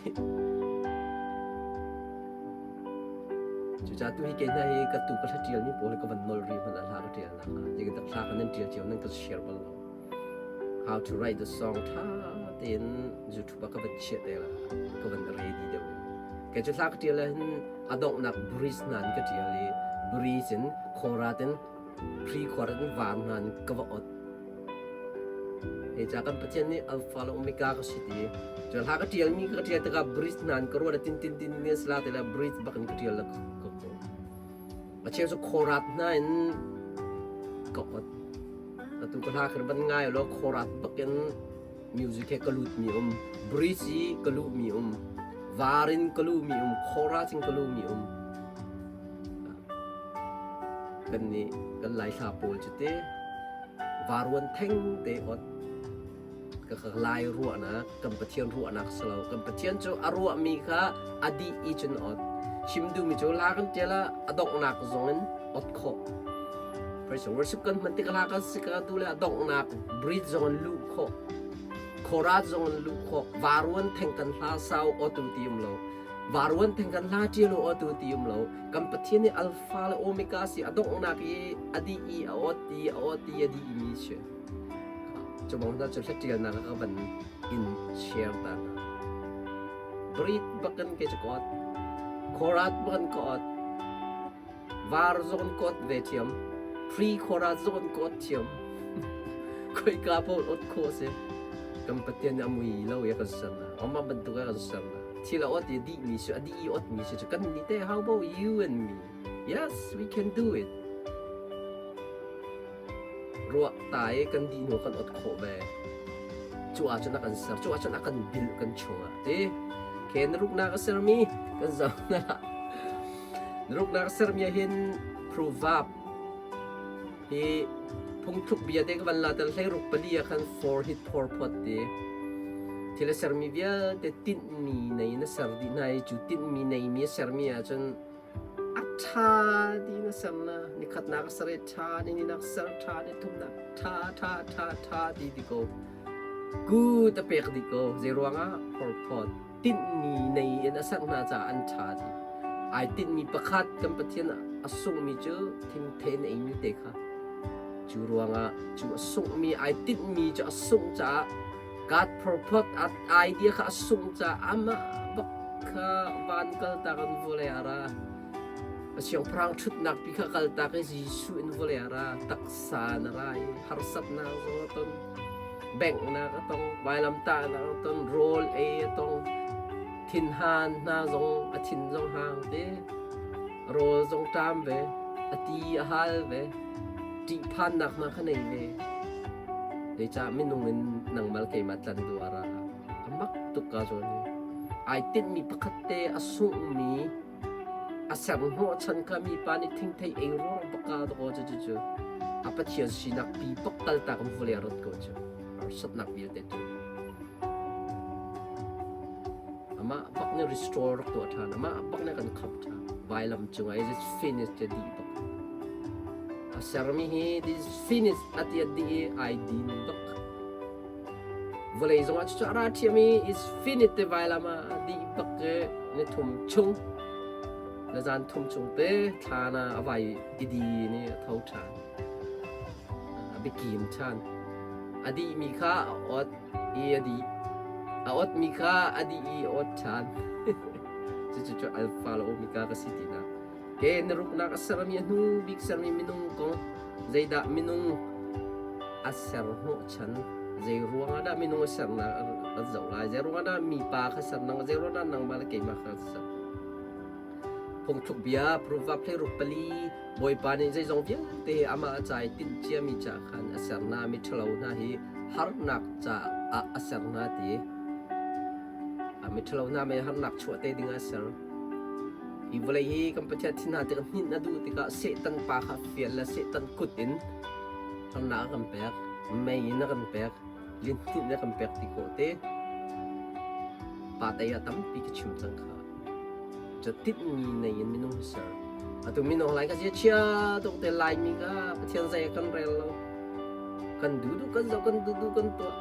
Cucaah tu hi kei hna hi ka tu ka hla ṭialmi pawl hi ka van nol rih hmanh ah hla ka ṭialnak ah. Zeitindah hla kha nan ṭial cio nan ka share bal lo. How to write the song ṭha tein YouTube ah ka van chiah te la ka van ready deuh in. Kei cu hla ka ṭial ah hin a donghnak bridge hna in ka ṭial i bridge in chorus in pre-chorus in var hna in ka va ot. Hei ca kan Pathian nih Alpha le Omega ka si ti. Cu hla ka ṭialmi ka ṭial tikah bridge hna in ka ruat tin tin tin tin sala te le bridge bak in ka ṭial le ka ko. A cheu cu chorus hna in ka ot. Atu ka hla kha ban ngai lo chorus bak in music he ka lut mi um, bridge i ka luh mi um, var in ka luh mi um, chorus in ka luh mi um. Kan nih kan Laihla pawl cu te varuan theng te ot ka ka Lai ruahnak kan Pathian ruahnak si lo. Kan Pathian cu a ruahmi kha a dih i cun ot. Chim duhmi cu hla kan ṭial ah a donghnak zong in ot khawh. Praise and worship kan hman tik hla kan si ka tu le a donghnak bridge zong in luh khawh. Chorus zong in luh khawh. Varuan theng kan hla sau otu ti um lo. Varuan theng kan hla ṭial u otu ti um lo. Kan Pathian nih Alpha le Omega si a donghnak i a dih i a ot i a ot i a dih mi si. Cu bang hna cu hlatialnak ah ka van in share ta hna. Breed bakin ke cu ka ot. Khorat bakin ka ot. Var zong ka ot ve thiam. Pre khorat zong ka ot thiam. Khoika paoh ot khawh si. Kan Pathian nih a mui lo i a kan ser na. Amah bantuk a kan ser na. Thil a ot i a dihmi si, a dih i ot mi si cu kan nih te how about you and me? Yes, we can do it. Ruah ta i kan dih hnu kan ot khawh ve. Cu ahcun a kan ser, cu ahcun a kan bilh kan chungah ti. Khe na ruknak a sermi kan zoh na. Na ruknak a sermi ah hin proverb Hi phungthluk bia te ka van la tel 16 pali ah khan for hit phor phot ti. Thil a sermi vialte tinhmi nei na ser dih hna i cu tinhmi neimi a sermi ahcun a ṭha ti na ser na nikhatnak a ser i ṭha nihnihnak ser ṭha nithumnak ṭha ṭha ṭha ṭha ti ti ko good a pek dih ko zei ruangah phorphawt tinhmi nei in a ser hna caah an ṭha ti. Ai tinhmi pakhat kan Pathian a sunghmi cu thingthe na eimi te kha. Cu ruangah cu a sunghmi ai tinhmi cu a sungh caah God purpose idea kha a sungh caah amah bak kha van kaltak in vawlei ah ra. A siangpahrang ṭhutnak pi kha kaltak i Jesuh in vawlei ah ra. Taksa na ra i harsatnak zong a ton. Benghnak a tong, vailamtahnak a ton, rawl ei a tong. Thinhan hna zong a thin zong hang te, rawl zong ṭam ve, a ti a hal ve, ṭihphannak hna kha nei ve. Zeicah minung in nangmal keimah tlan duh ah ra a mak tuk ka zawn hi. Ai tinhmi pakhat te a sunghmi a ser hnawhchan kha mipa nih thingthei ei ruang baka dakaw cu cu cu a Pathian sinak pi bak kaltak in vawlei a rat ko cu harsatnak vialte tu amah bak nih restore rak tuah ṭhan amah bak nih kan khamh ṭhan vailam cungah is it finished ti dih bak a sermi hi this is finished a ti a dih i ai din bak Vawlei zongah cucu a ra ṭhiam i is finite te vailam ah a dih bak i ni thum chung le zan thum chung te thlan ah a vai i din i a tho ṭhan. A biakim ṭhan. A dihmi kha a ot i a dih. A otmi kha a dih i a ot ṭhan. Cucu cu alpha le omega ka si tinak. Ke na ruknak a sermi a hnu bik sermi minung kong zeidah minung a ser hnawhchan zei ruangah dah minung a sernak an zoh lai zei ruangah dah mipa kha ser nang zei ruangah dah nangmah le keimah kha ser phungthluk bia Proverb 24 Bawipa nih zeizong vialte amah a ca i tinh ciami ca khan a ser hna mi ṭhalo hna hi harnak caah a ser hna ti a miṭhalo hna mei harnak chuah te ding ah a ser. Hi vawlei hi kan Pathian thin hna tikah hninh a duh tikah Satan pa kha fial le Satan kut in harnak a kan pek, mei in a kan pek, lihninh a kan pek ti khawh te. Pa tei ah tampi ka chim cang kha. Cu tinhmi nei in minung hi ser. Atu minung lai ka zia chia tuk te Laimi ka Pathian zei kan rel lo. Kan duh duh kan zoh kan duh duh kan tuah.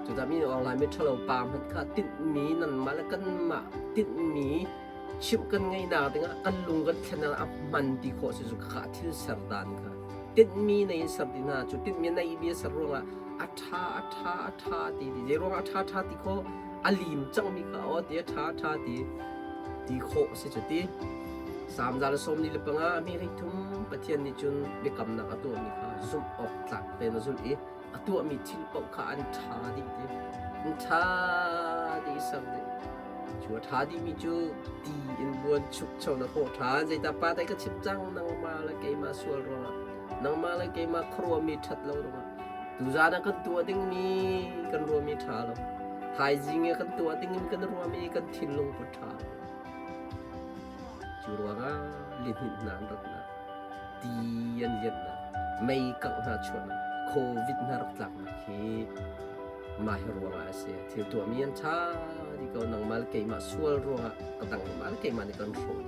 Cucaah mi nih Laimi ṭhalo pa hmanh kha tinhmi nanmah le kanmah tinhmi chimh kan ngeihnak dingah kan lung kan thlen ah a hman ti khawh si cu kha thil ser dan kha tinhmi nei in ser ti hna cu tinhmi nei mi a ser ruangah a ṭha a ṭha a ṭha ti ti zei ruangah a ṭha ṭha ti khawh a lim cangmi kha aw ti a ṭha ṭha ti ti khawh a si cu ti Salm 145 a mi thum Pathian nih cun biakamnak a tuahmi kha zumh awk tlak tein a zulh i a tuahmi thil paoh kha an ṭha dih ti an ṭha dih ser dih cu a ṭha dihmi cu ti in buan chukcho na khawh ṭhan zeitah pa dai ka chim cang nangmah le keimah sual ruangah nangmah le keimah khuaruahmi ṭhat lo ruangah tuzaan ah kan tuah dingmi kan ruahmi ṭha lo thaizing i kan tuah dingmi kan ruahmi kan thinlung put ṭha lo cu ruangah lihninh hna an ratnak ti an lianhnak mei kangh hna chuahnak covid hna rak tlaknak hi mah hi ruangah a si thil tuahmi an ṭha dih ko nangmah le keimah sual ruangah ka dangmah le keimah nih kan hrawh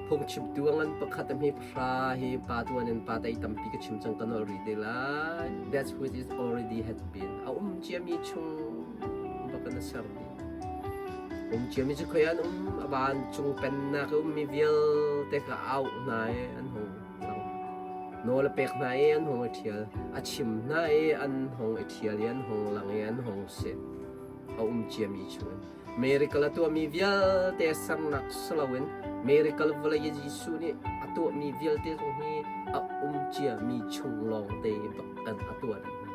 phungchimtu a ngan pakhat a hme pahra hi pa tuan in pa tei tampi ka chim cang ka nol rih te lai that's which is already had been a um ciami chung bak in a ser dih Um ciami cu khoi an um a vancung pennak i ummi vialte kha a auh hna i an hung lang. Nawl a pek hna i an hung i ṭhial. A chim hna i an hung i ṭhial i an hung lang i an hung si. A um ciami chungin. Miracle a tuahmi vialte sernak si loin miracle vawlei i Jesuh nih a tuahmi vialte zong hi a um ciami chung lawngte bak kan a tuah dih hna.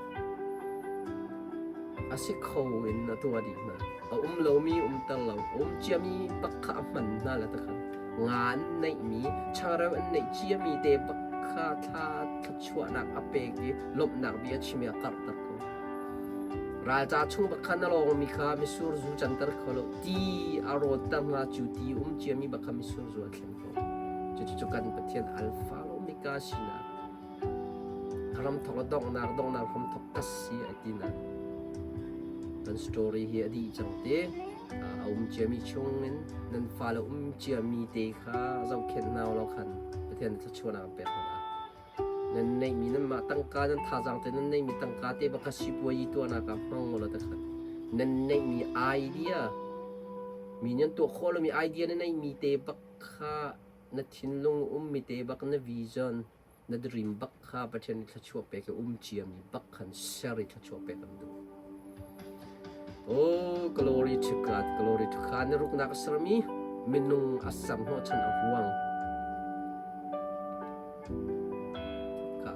A si kho in a tuah dih hna. A um lomi umter lo, a um ciami bak kha a hman hna le takhan. Nga an neihmi, changreu an neih ciami te bak kha thla thluachuahnak a pek i lawmhnak bia chim i a karhter ko. Ralca chung bak kha na lawngmi kha misur zu canter kho lo, ti a rawtter hna cu ti um ciami bak kha misur zu a thlen ko. Cucu kan Pathian Alpha le Omega sinak Ramthok le donghnak donghnak hramthok ka si ai tinak kan story hi a dih cang te. A um ciami chung in nan fale um ciami te kha zohkhenh hna law khan Pathian thluachuahnak an pek hna lai. Nan neihmi nanmah tangka nan thazaang te nan neihmi tangka te bak kha sipuayi tuahnak ah hmang ulaw te khan nan neihmi idea mi nih an tuah khawh lomi idea na neihmi te bak kha na thinlung ummi te bak na vision na dream bak kha Pathian nih thluachuah pek i um ciami bak khan ser i thluachuah pek an duh. Oh, glory to God, glory to God. Na ruknak a sermi minung a ser hnawhchan a ruang. Ka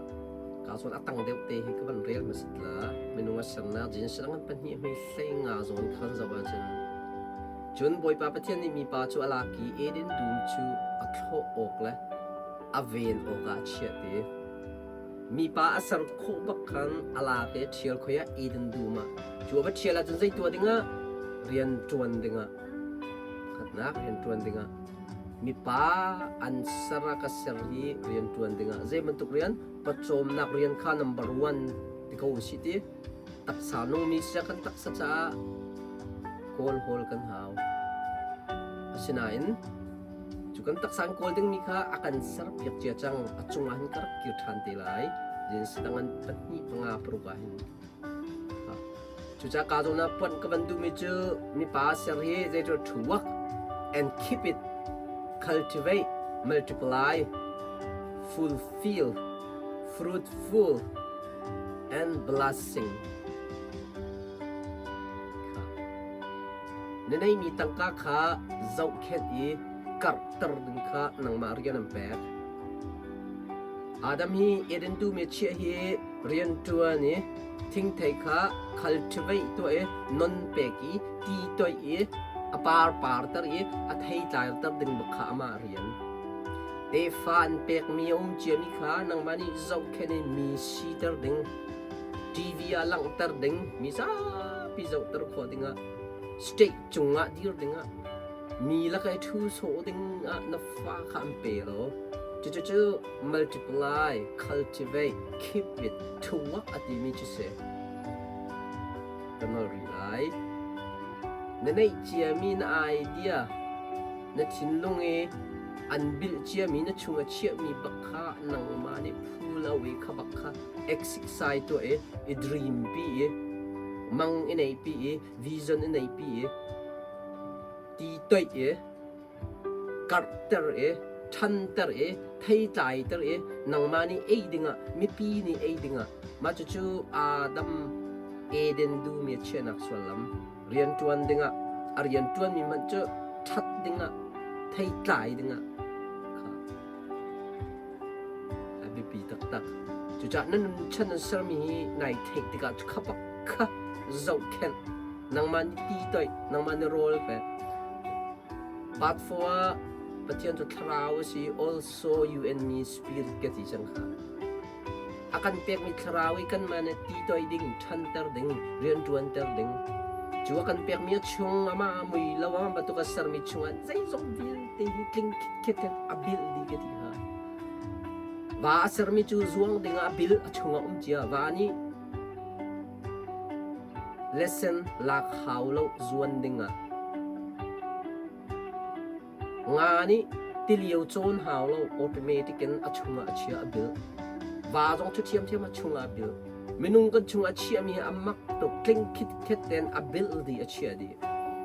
ka Ka zawn a tang deuh te hi ka van rel hmasat la. Minung a sernak Genesis an pahnih hmei hlei nga zawn kha kan zoh ahcun cun Bawipa Pathian nih mipa cu a lak i Eden dum cu a thlawh awk le a ven awkah a chiah ti. Mipa a ser khawh bak khan a lak i ṭhial khoi ah Eden dum ah cu a va ṭhial ahcun zei tuah dingah rian ṭuan dingah khatnak rian ṭuan dingah mipa an ser ah ka ser hi rian ṭuan dingah zei bantuk rian pawcawmnak rian kha number one ti ko usih ti taksa nungmi sia kan taksa caah kawl hawl kan hau asinain cu kan taksa an kawl dingmi kha a kan serpiak cia cang a cungah hin ka rak kir ṭhan te lai Genesis dang pahnih panga paruk ah hin Cucaah ka zawn ah puanh ka van duhmi cu mipa ser hi zeiṭu to work and keep it, cultivate, multiply, fulfill, fruitful, and blessing. Na neimi tangka kha zohkhenh i karhter ding kha nangmah rian an pek. Adam hi Eden dum i chiah hi rianṭuan i thingthei kha cultivate tuah i non pek i ti toih i a par parter i a thei tlaiter ding bak kha amah rian. Tefa an pekmi a um ciami kha nangmah nih zohkhenh in mi siter ding, TV ah langhter ding, mi zapi zohter khawh dingah, state cungah dir dingah, mi laka i ṭhu sawh dingah na fa kha an pe lo. Cucu multiply, cultivate, keep it, to work a timi cu si. Ka nol rih lai. Na neih ciami na idea, na thinlung i an bilh ciami na chung a chiahmi bak kha nangmah nih phu lo i kha bak kha exercise tuah i i dream pi i mang i nei pi i vision i nei pi i ti toih i karhter i ṭhanter i theitlaiter i nangmah nih ei dingah mipi nih ei dingah mah cucu Adam Eden dum i a chiahnak sullam rianṭuan dingah a rianṭuanmi hmanh cu ṭhat dingah theitlai dingah kha a biapi taktak. Cucaah na nunchan an sermi hi nai theih tikah kha bak kha zohkhenh nangmah nih ti toih nangmah nih rawl pek Part 4 ah Pathian cu thlarau a si also you and me spirit ka ti cang kha. A kan pekmi thlarau i kanmah nih ti toih ding, ṭhanter ding, rianṭuanter ding. Cu a kan pekmi a chung amah a mui lo amah bantuk a sermi chungah zeizong vialte hi tling khitkhet in a bilh dih ka ti kha. Va a sermi cu zuang dingah a bil a chungah um cia. Va nih lesson lak hau lo zuan dingah. Nga nih tilio cawn hau lo automatic in a chungah a chia a bil. Va zong cu ṭhiamṭhiam a chungah a bil. Minung kan chungah chiahmi hi a mak tuk tling khitkhet tein a bil dih a chiah dih.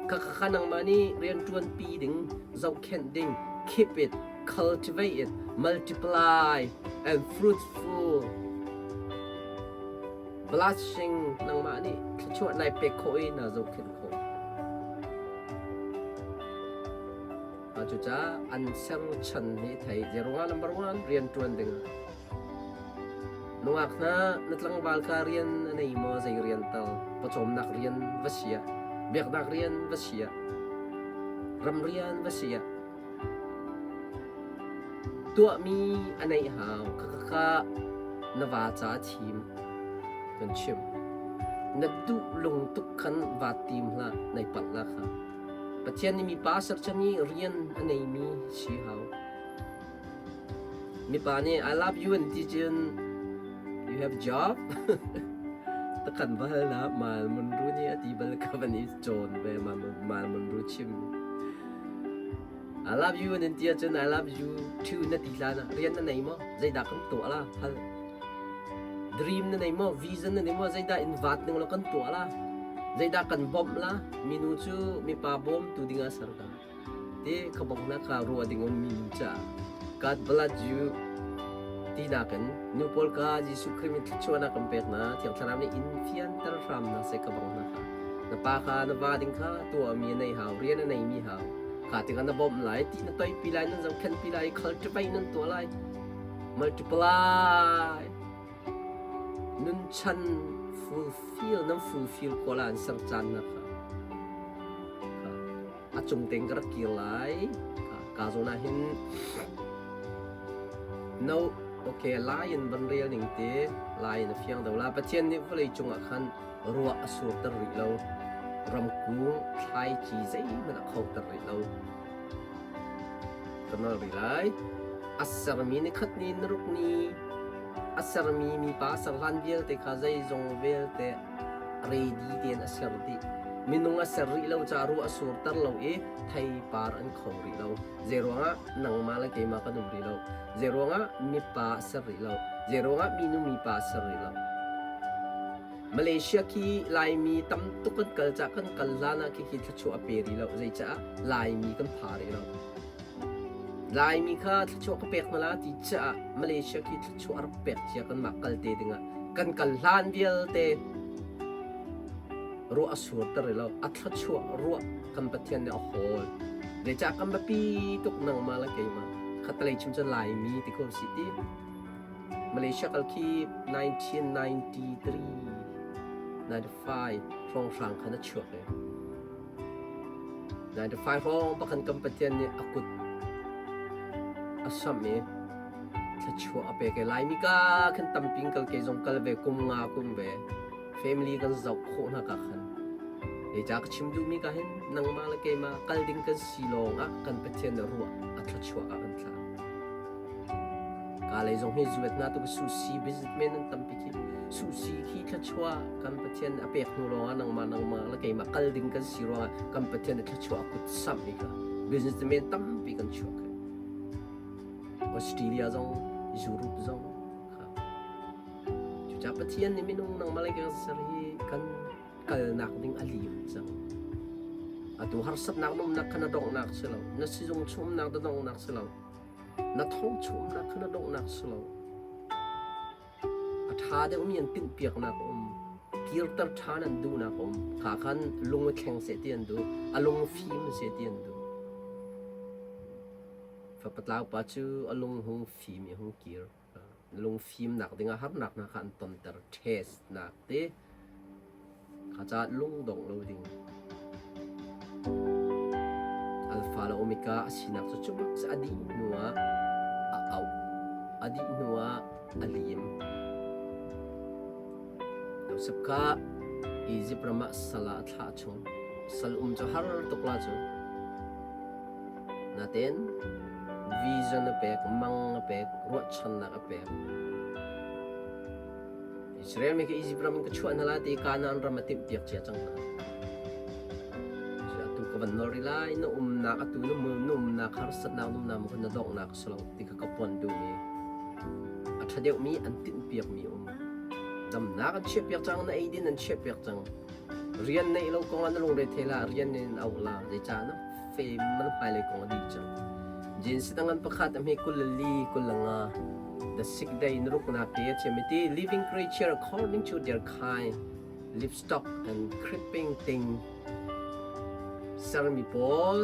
Khakha nangmah nih rianṭuanpi ding, zohkhenh ding, keep it, cultivate it, multiply and fruitful. Blessing nangmah nih thluachuah nai pek khawh i naa zohkhenh khawh. Cucaah an ser chan hi thei. Zeirungah number one rian ṭuan ding. Nungak hna na tlangval ka rian a nei maw zei rian tal pawcawmnak rian va si ah biaknak rian va si ah ram rian va si ah Tuahmi a neih hau. Khakha na va ca thim kan chimh. Na duh lung tuk khan vaa tim hlah, nai palh la kha. Pathian nih mipa serchan i rian a neimi si hau. Mipa nih I love you an ti cun you have job? Takhan va hal na mal mun ru nih a ti bal ka van i cawn ve mal mun ru chim. I love you nan ti ahcun I love you too na ti hlan ah rian na nei maw? Zeidah kan tuah la? Hal. Dream na nei maw? Vision na nei maw? Zeidah in vaat ning law kan tuah la? Zeidah kan bawmh la? Minu cu mipa bawmtu ding ah ser ka. Ti ka bawmh na kha ruah ding um minu caah. God bless you ti nakin nu pawl ka Jesuh Khrih min thluachuahnak kan pek na Thiang Thlarau nih in fianter hram na seh ka bawmh na kha. Na pa kha na va ding kha tuahmi a nei hau, rian a neimi hau. Kha tikah na bawmh lai, ti na toipi lai, nan zohkhenhpi lai, cultivate nan tuah lai. Multiply. Nunchan fulfill nan fulfill khawh la an ser caan na kha. A cung tein ka rak kir lai. Ka zawn ah hin no okay lai in van rel ning te lai in a fiang do la Pathian nih vawlei cungah khan ruah a surter rih lo. Ramkung thlaici zeihmanh a khoter rih lo. Ka nol rih lai. A sermi nikhat ni naruk ni a sermi mipa ser hlan vialte kha zeizong vialte ready tein a ser dih. Minung a ser rih lo caah ruah a surter lo i theipar an kho rih lo. Zeiruangah nangmah le keimah kan um rih lo. Zeiruangah mipa a ser rih lo. Zeiruangah minu mipa a ser rih lo. Malaysia khi Laimi tam tuk kan kal cah kan kal hlan ah khi thluachuah a pe rih lo. Zeicaah Laimi kan pha rih lo. Laimi kha thluachuah ka pek hna la ti caah Malaysia khi thluachuah a rak pek cia kanmah kal te dingah kan kal hlan vialte ruah a surter rih lo. A thluachuah ruah kan Pathian nih a hawl. Zeicah kan biapi tuk nangmah le keimah. Khatalei chim cun Laimi ti ko si ti. Malaysia kal khi 1993 95 hrawnghrang khan a chuak i 95 hrawng pakhan kan Pathian nih a kut a samh i thluachuah a pek i Laimi ka khan tamping kal ke zong kal ve kum nga kum ve family kan zoh khawh hna ka khan Zeicah ka chim duhmi ka hin nangmah le keimah kal ding kan si lawng ah kan Pathian nih ruah a thluachuah ah kan thlah. Ka lei zong hi zuat na tu susi businessman an tampi khi susi khi thluachuah kan Pathian a pek hnu lawng ah nangmah nangmah le keimah kal ding kan si ruangah kan Pathian a thluachuah a kut samh i kha businessman tampi kan chuak khi. Australia zong Europe zong kha. Cucaah Pathian nih minung nangmah le kan ser hi kan kalnak ding a lim cang. Atu harsatnak na umnak kha na donghnak si lo. Na sizung chumnak na donghnak si lo. Na thong chumnak kha na donghnak si lo. A ṭha deuhmi an tinhpiaknak a um. Kirter ṭhan an duhnak a um. Kha khan lung i thleng seh ti an duh. A lung fim seh ti an duh. Fapatlau pa cu a lung hung fim i hung kir. Lungfimnak dingah harnak hna kha an tonter test nak te kha caah lungdong lo ding alpha le omega a sinak cu cu bak a dih hnu ah a auh a dih hnu ah a lim Joseph kha Egypt ram ah sal ah a thlah chung sal um cu har tuk la cu Natein vision a pek, mang a pek, ruahchannak a pek. Israel mi kha Egypt ram in ka chuah hna lai ti Kanaan ram a timhpiak cia cang hna. Atu ka van nawl rih lai, na umnak atu na na umnak harsatnak na umnak na donghnak si lo ti kha ka pon duhmi. A ṭha deuhmi an tinhpiakmi um. Damnak an chiahpiak cang, na eidin an chiahpiak cang. Rian neih lo kong ah na lungre thei la, rian in auh la, zeicah na fem man hmailei kong a dih cang. Jinsi tangan pakhat a hme 24 25 the sick day na ruknak te a chim ti living creature according to their kind livestock and creeping thing sermi pawl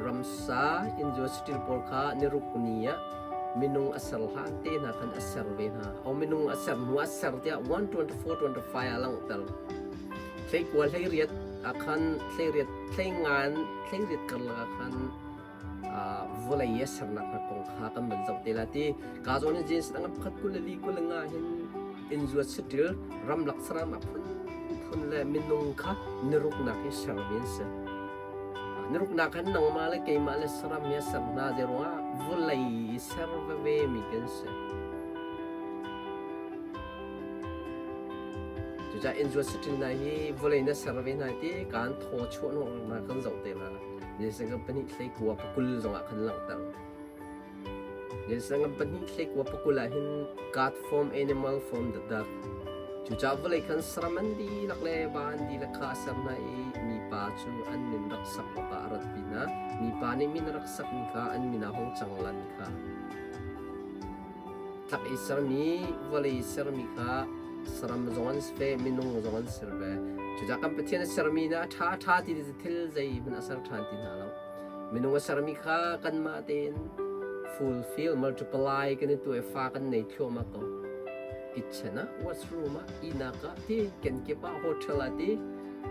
ramsa inzua satil pawl kha niruk ni ah minung a ser hlan te hna khan a ser ve hna o minung a ser hnu a ser tiah 124 25 a langhter hleikua hleiriat ah khan hleiriat hleingan hleiriat karlak ah khan vawlei a sernak hna kong kha kan van zoh te la ti ka zawn in jeans dang pakhat 24 25 hin inzuat satil ramlak saram a phun phun le minung kha niruknak hi sermi an si niruknak khan nangmah le keimah le saram hi a ser hna zei ruangah vawlei ser veve mi kan si Cucaah inzuat saṭil hna hi vawlei na ser ve hna ti kaan thaw chuah kan zoh te hna. Nisan pahnih hlei kua pakul zongah khan langhter. Nisan pahnih hlei kua pakul ah hin God form animal from the dirt. Cucaah vawlei khan saram an dihlak le va an dihlak kha a ser hna i mipa cu an min rak sak awkah a rat pinah mipa nih min a rak sakmi kha an min ah hung cang lan kha. Tlak i sermi vawlei sermi kha saram zong an si ve, minung zong an ser ve. Cucaah kan Pathian a sermi na a ṭha a ṭha ti thil zeihmanh a ser ṭhan ti hna lo. Minung a sermi kha kanmah tein fulfill, multiply kan i tuah i fa kan nei thluahmah ko. Kitchen ah, washroom ah, ihnak ah ti kenkip ah, hotel ah ti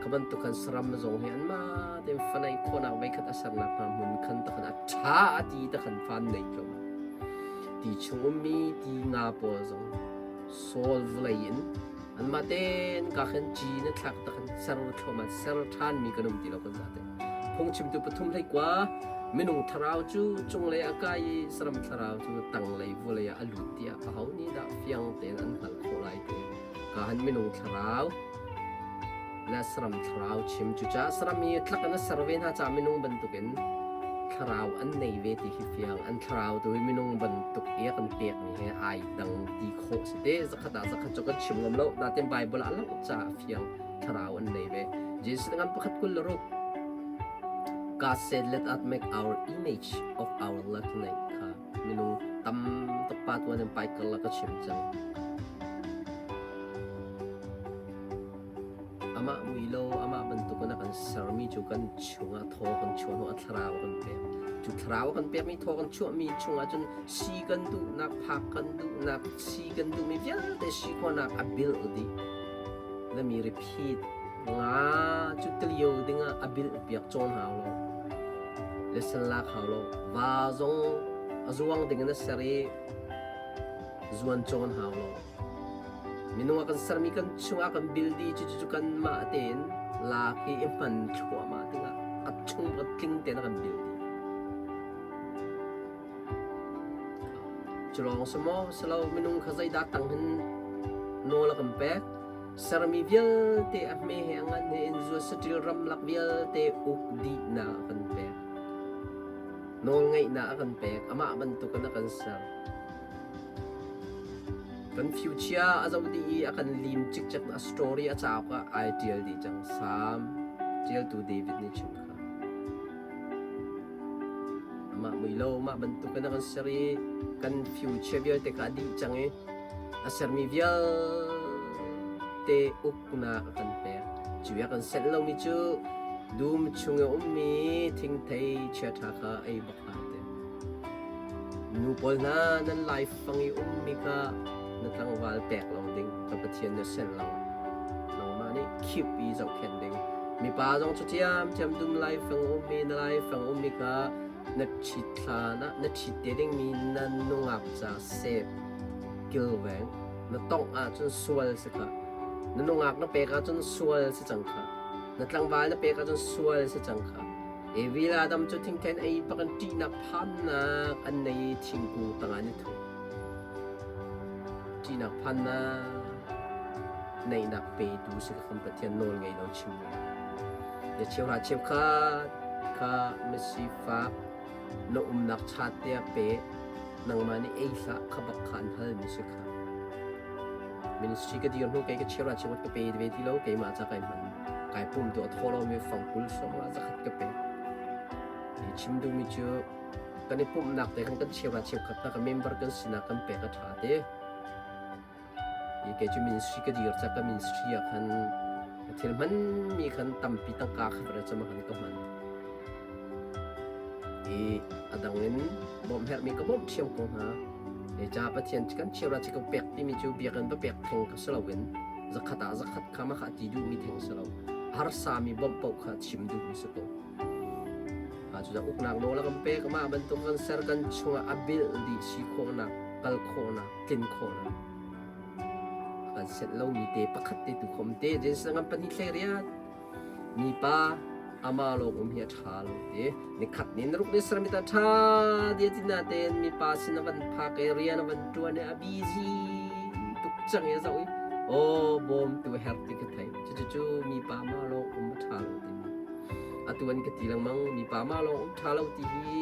kha bantuk khan saram zong hi anmah tein fanai khawhnak veikhat a sernak hna hmun khan takhan a ṭha a ti takhan fan nei thluahmah. Ti chung ummi ti nga pawl zong sawl vawlei in anmah tein ka khan ci na thlak takhan ser thluahmah ser ṭhanmi kan um ti lo kan zate. Phungchimtu pathum hlei kua minung thlarau cu cunglei a kai i saram thlarau cu tanglei vawlei ah a lut tiah aho nih dah fiang tein an hngalh khawh lai ti ka han minung thlarau le saram thlarau chim. Cucaah saram hi tlak in a ser ve hna caah minung bantukin thlarau an nei ve ti hi fiang. An thlarau tu hi minung bantuk i a kan pekmi he ai dang ti khawh si te. Zakhat ah zakhat cu kan chim ngam lo. Natin Bible ah a langh caah fiang thlarau an nei ve. Jesuh ngan pakhat 26 God said, let us make our image of our likeness kha minung tam tuk pa tuan in paikal la ka chim cang. Amah mui lo, amah bantukin a kan sermi cu kan chungah thaw kan chuah hnu a thlarau a kan pek. Cu thlarau a kan pekmi thaw kan chuahmi chungah cun si kan duhnak, phak kan duhnak, si kan duhmi vialte si khawhnak a bilh dih. Let me repeat. Nga cu tilio dingah a bilh piak cawn hau lo. Lesson lak hau lo. Va zong a zuang ding in a ser i zuan cawn hau lo. Minung a kan sermi kan chungah kan bil dih cu cu kanmah tein lak i i hman thluahmah dingah a chung a tling tein a kan bil dih. Cu lawng si maw si lo minung kha zeidah tang hin nawl a kan pek? Sermi vialte a hme he a ngan he in zuat saṭil ramlak vialte uk dihnak a kan pek. Nawlngeihnak a kan pek. Amah bantukin a kan ser. Kan future a zoh dih i a kan lim cikcek a story a cauk ah ai ṭial dih cang. Salm ṭialtu David nih chim kha. Amah mui lo, mah bantuk in a kan ser i kan future vialte kha a dih cang i a sermi vialte uknak a kan pek. Cu a kan senh lomi cu dum chung i a ummi thingthei chiaṭha kha ei bak hlah ti. Nu pawl hna nan laifang i ummi kha na tlangval pek lo ding ka Pathian na senh lo. Nangmah nih khip i zohkhenh ding. Mipa zong cu ṭhiamṭhiam dum laifang ummi na laifang ummi kha na ṭhit hlan ah na ṭhit te dingmi na nungak ca sep kilveng na tongh ahcun sual si kha. Na nungak na pek ahcun sual si cang kha. Na tlangval na pek ahcun sual si cang kha. Evi le Adam cu thingthen ei bak in ṭihnak phannak an nei i thingkung tangah an i thup. Ṭihnak phannak neihnak petu si kha kan Pathian nawl ngei lo chim ve. Na cheuhra cheukhat kha misifak na umnak chat te ah pe nangmah nih ei hlah kha bak kha an halmi si kha. Ministry ka dir hnu kei ka cheuhra cheukhat ka pe ve ti lo keimah ca kai hman. Kai pum tu a thaw lomi fang 20 sawmnga zakhat ka pe. Hi chim duhmi cu kan i pumhnak te khan kan cheuhra cheukhat hna ka member kan sinak kan pek a ṭha te. Hi kei cu ministry ka dir ca ka ministry ah khan ka thil hmanmi khan tampi tangka kha ka cam khan ka hman. Hi a dang in bawmh herhmi ka bawmh ṭhiam ko hna. Hi ca Pathian kan cheuhra chi ka pek timi cu biakinn va pek theng ka si loin zakhat ah zakhat kha mah kha a ti duhmi theng si lo. Harsami bawmh paoh kha chim duhmi si ko. Cucaah uknak nawl a kan pek. Amah bantuk kan ser kan chungah a bilh dih si khawhnak, kal khawhnak, tlin khawhnak. A kan senh lomi te pakhat te tu khom te. Genesis ngan pahnih thlei riat. Mipa ama lawng um hi a ṭha lo te. Nikhat ni naruk ni sermi ta ṭha dia ti na tein mipa sin a van phak i rian a van ṭuan i a busy tuk cang i a zoh i aw bawmtu her ti ka thei. Cucu mipa ma lawng um a ṭha lo timi. Atu an ka ti lengmang mipa ma lawng um ṭha lo ti hi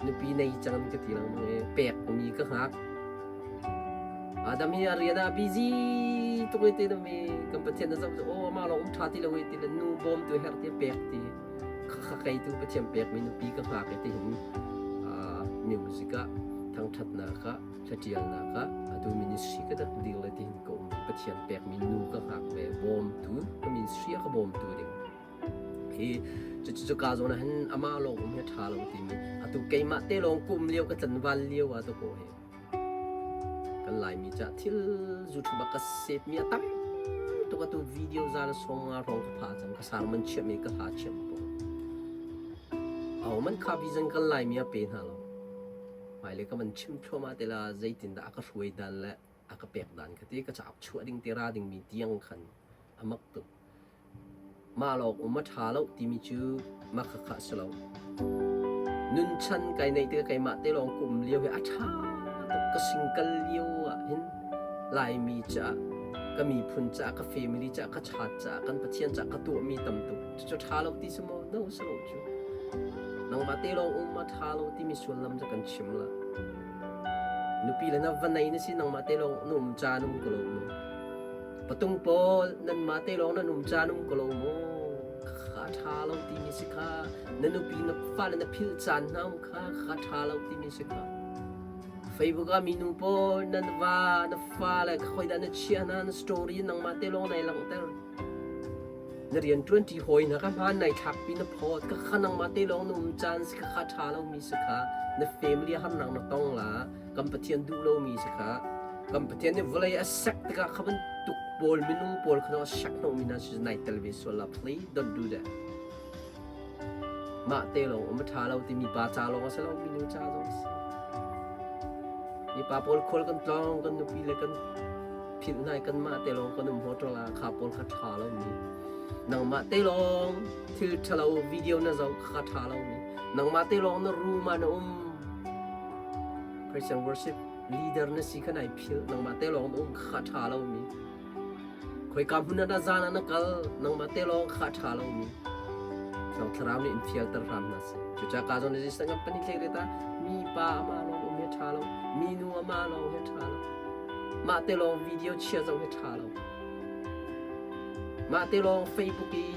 nupi nei cang an ka ti lengmang i pek mi ka hngak. Adam hi a rian ah busy tuk i ti na mi kan Pathian na zoh cu aw amah lawng um ṭha ti lo i ti le nu bawmtu her ti pek ti kha kei tu Pathian pek mi nupi ka hngak i ti hin music ah thangṭhatnak ah hlatialnak ah atu ministry ka rak dir le ti hin ka um Pathian pek mi nu ka hngak ve bawmtu ka ministry a ka bawmtu ding Hi cucu ka zawn ah hin amah lawng um hi a ṭha lo timi atu keimah te lawng kum lio ka tlanval lio ah dawkaw hi. Kan Laimi ca thil YouTube ah ka save mi a tam tuk. Atu video za le 50 hrawng ka pha cang. Ka sermon chiahmi, ka hla chiahmi pawl. Aho man kha vision kan Laimi a pe hna lo. Hmailei ka van chim thluahmah te la, zeitindah a ka hruai dan le a ka pek dan ka ti. Ka cauk chuah ding te ra dingmi tiang khan a mak tuk. Mah lawng um a ṭha lo timi cu mah khakha a si lo. Nunchan kai neih tikah keimah te lawng ka um lio hi a ṭha tuk. Ka single lio ah hin Laimi caah, ka miphun caah, ka family caah, ka chat caah, kan Pathian caah ka tuahmi tam tuk. Cucu ṭha lo ti si maw? No, si lo cu. Nangmah te lawng um a ṭha lo timi sullam cu kan chim la. Nupi le na va nei na si, nangmah te lawng na um caan um ko lo mu. Patung pawl nanmah te lawng nan um caan um ko lo maw? Kha ṭha lo timi si kha. Na nupi na fale na philh caan hna um kha, kha ṭha lo timi si kha. Facebook ah minu pawl nan va na fale khoi dah na chiah hna, na story nangmah te lawng nai langhter. Na rian ṭuanṭi hawi hna kha hmaan nai thlakpi na phawt ka kha, nangmah te lawng na um caan si kha, kha ṭha lomi si kha. Na family harnak na tong la, kan Pathian duh lomi si kha. Kan Pathian nih vawlei a sek tikah kha bantuk pawl minung pawl kha a sek hnawhmi hna si nai tel ve sual la. Please don't do that. Mah te lawng um a ṭha lo timi pa ca lawng a si lo, minu ca zong a si. Mipa pawl khual kan tlawng, kan nupi le kan philh hna i kanmah te lawng kan um hotel ah kha pawl kha ṭha lomi. Nangmah te lawng thil ṭhalo video na zoh kha ṭha lomi. Nangmah te lawng na room ah na um. Christian worship leader na si kha nai philh, nangmah te lawng na um kha ṭha lomi. Khoika hmun ah dah zan ah na kal, nangmah te lawng kha ṭha lomi. Thiang Thlarau nih in fialter hram hna seh. Cucaah ka zawn is ngam pani thlek reta mi pa ama lawng um hi ṭha lo, mi nu ama lawng hi ṭha lo. Mah te lawng video chia zong hi ṭha lo. Mah te lawng Facebook i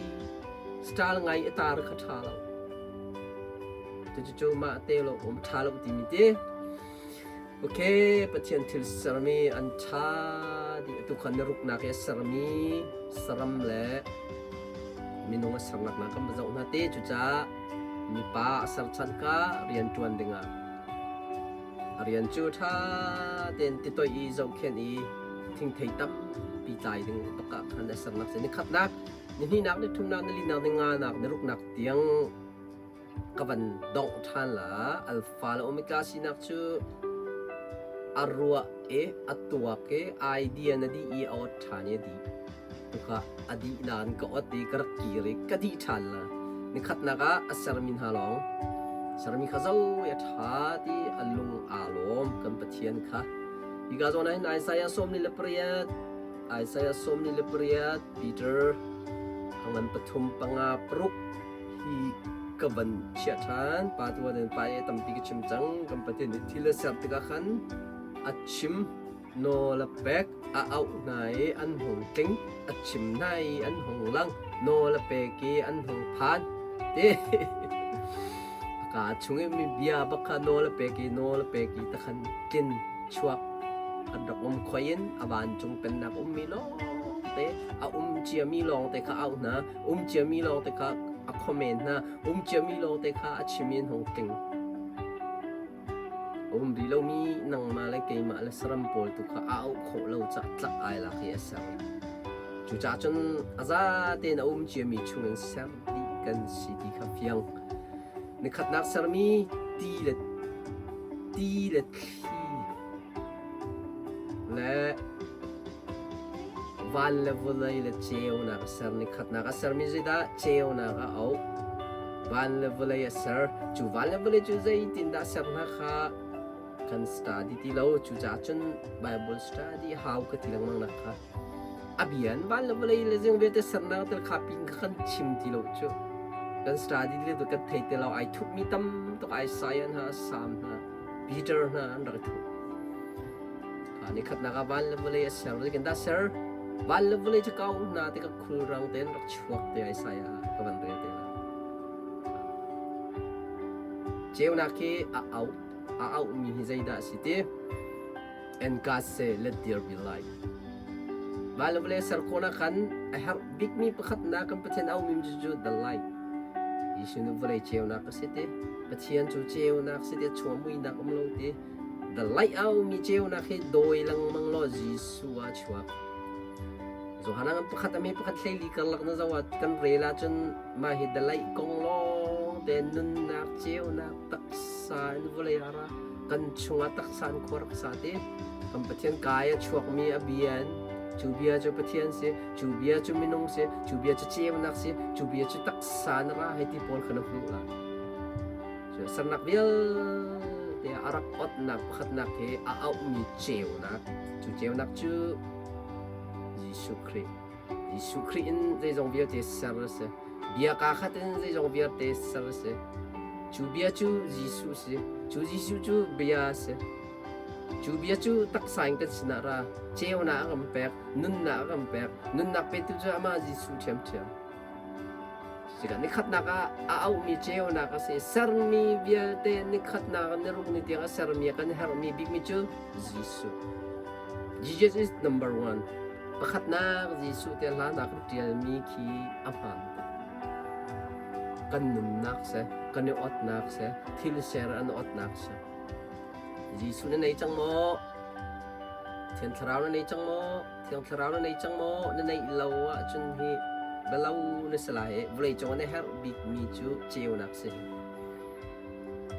style ngai i tar kha ṭha lo. Cucu mah te lawng um ṭha lo timi te. Ok, Pathian thil sermi an ṭha dih. Atu khan na ruknak i a sermi saram le minung a sernak hna kan va zoh hna te. Cucaah mipa a ser chan ka rian ṭuan dingah a rian cu ṭha tein titoih i zohkhenh i thingthei tampi tlai ding bak ah khan a sernak cu ni khatnak, ni hnihnak, ni thumnak, ni linak, ni nganak, ni ruknak tiang ka van dongh ṭhan la. Alpha le Omega sinak cu a ruah i a tuak i idea na dih i a ot ṭhan i a dih. Tuka a dih nain ka ot i ka rak kir i ka dih ṭhan la. Nikhatnak ah a sermi hna lawng sermi kha zo i a ṭha ti a lung aa lawm kan Pathian kha. Hika zawn ah hin Isaiah 48, Isaiah 48, Peter a ngan pathum panga paruk hi ka van chiah ṭhan. Pa tu ah pa i tampi ka chim cang. Kan Pathian nih thil a ser tikah khan a chim, nawl a pek, a auh hna i an hung tling, a chim hna i an hung lang, nawl a pek i an hung phan. Ti a kaa chung i mi bia bak kha nawl a pek i nawl a pek i takhan tlin chuak an rak um khoi in a vancung pennak ummi lawngte, a um ciami lawngte kha auh hna, um ciami lawngte kha a comment hna, um ciami lawngte kha a chim in hung tling. A um rih lomi nangmah le keimah le saram pawl tu kha a auh khawh lo cah tlak ai lak i a ser. Cucaah cun a za tein a um ciami chungin ser dih kan si ti kha fiang. Nikhatnak sermi ti le thli le van le vawlei le ceunak a ser. Nikhatnak a sermi zeidah? Ceunak a auh. Van le vawlei a ser. Cu van le vawlei cu zeitindah ser hna kha kan study ti lo. Cucaah cun Bible study hau ka ti lengmang nak kha. A bian van le vawlei le zing vialte sernak tel kha pin kha kan chim ti lo cu. Kan study le tu kan thei te lo. Ai thupmi tam tuk, Isaiah hna, Psalm hna, Peter hna an rak i thup. Nikhatnak ah van le vawlei a ser. Zeitin dah ser? Van le vawlei cu kau hna ti ka khulrang tein rak chuak te Isaiah ka van rel te lai. Ceunak hi a auh a auhmi hi zeidah a si ti? And God say, let there be light. Van le vawlei ser khawhnak khan a herh bikmi pakhatnak kan Pathian auhmi cu the light. Jesuh nih vawlei ceunak a si ti. Pathian cu ceunak si ti, a chung ah muihnak um lo ti. The light a ummi ceunak hi dawi lengmang law Jesuh ah a chuak. Johan ah pakhat a me pakhat hleili karlak na zoh ah kan rel ahcun mah hi the light kong lawng te nunnak ceunak taksa in vawlei ah ra kan chungah taksa in khua rak sa te kan Pathian kai a chuakmi a bia in cu bia cu Pathian si cu bia cu minung si cu bia cu ceunak si cu bia cu taksa na ra hei ti pawl kha na hmuh la. Sernak vialte a rak otnak pakhatnak he a auhmi ceunak cu ceunak cu Jesuh Khrih. Jesuh Khrih in zeizong vialte ser a si. Bia kaa khat in zeizong vialte ser a si. Cu bia cu Jesuh si. Cu Jesuh cu bia a si. Cu bia cu taksa in kan sinah ra. Ceunak a kan pek, nunnak a kan pek. Nunnak petu cu amah Jesuh ṭhiamṭhiam. Cutikah nikhatnak ah a auhmi ceunak a si. Sermi vialte nikhatnak ni ruk ni tiang a sermi a kan herhmi bikmi cu Jesuh. Jesus is number one. Pakhatnak Jesuh te hla nak kan ṭialmi khi a hmaan tuk. Kan nunnak seh, kan i otnak seh, thil ser an otnak seh. Jesuh na nei cang maw? Thiang Thlarau na nei cang maw? Thiang Thlarau na nei cang maw? Na neih lo ahcun hi bialo na si lai i vawleicung ah na herh bikmi cu ceunak si.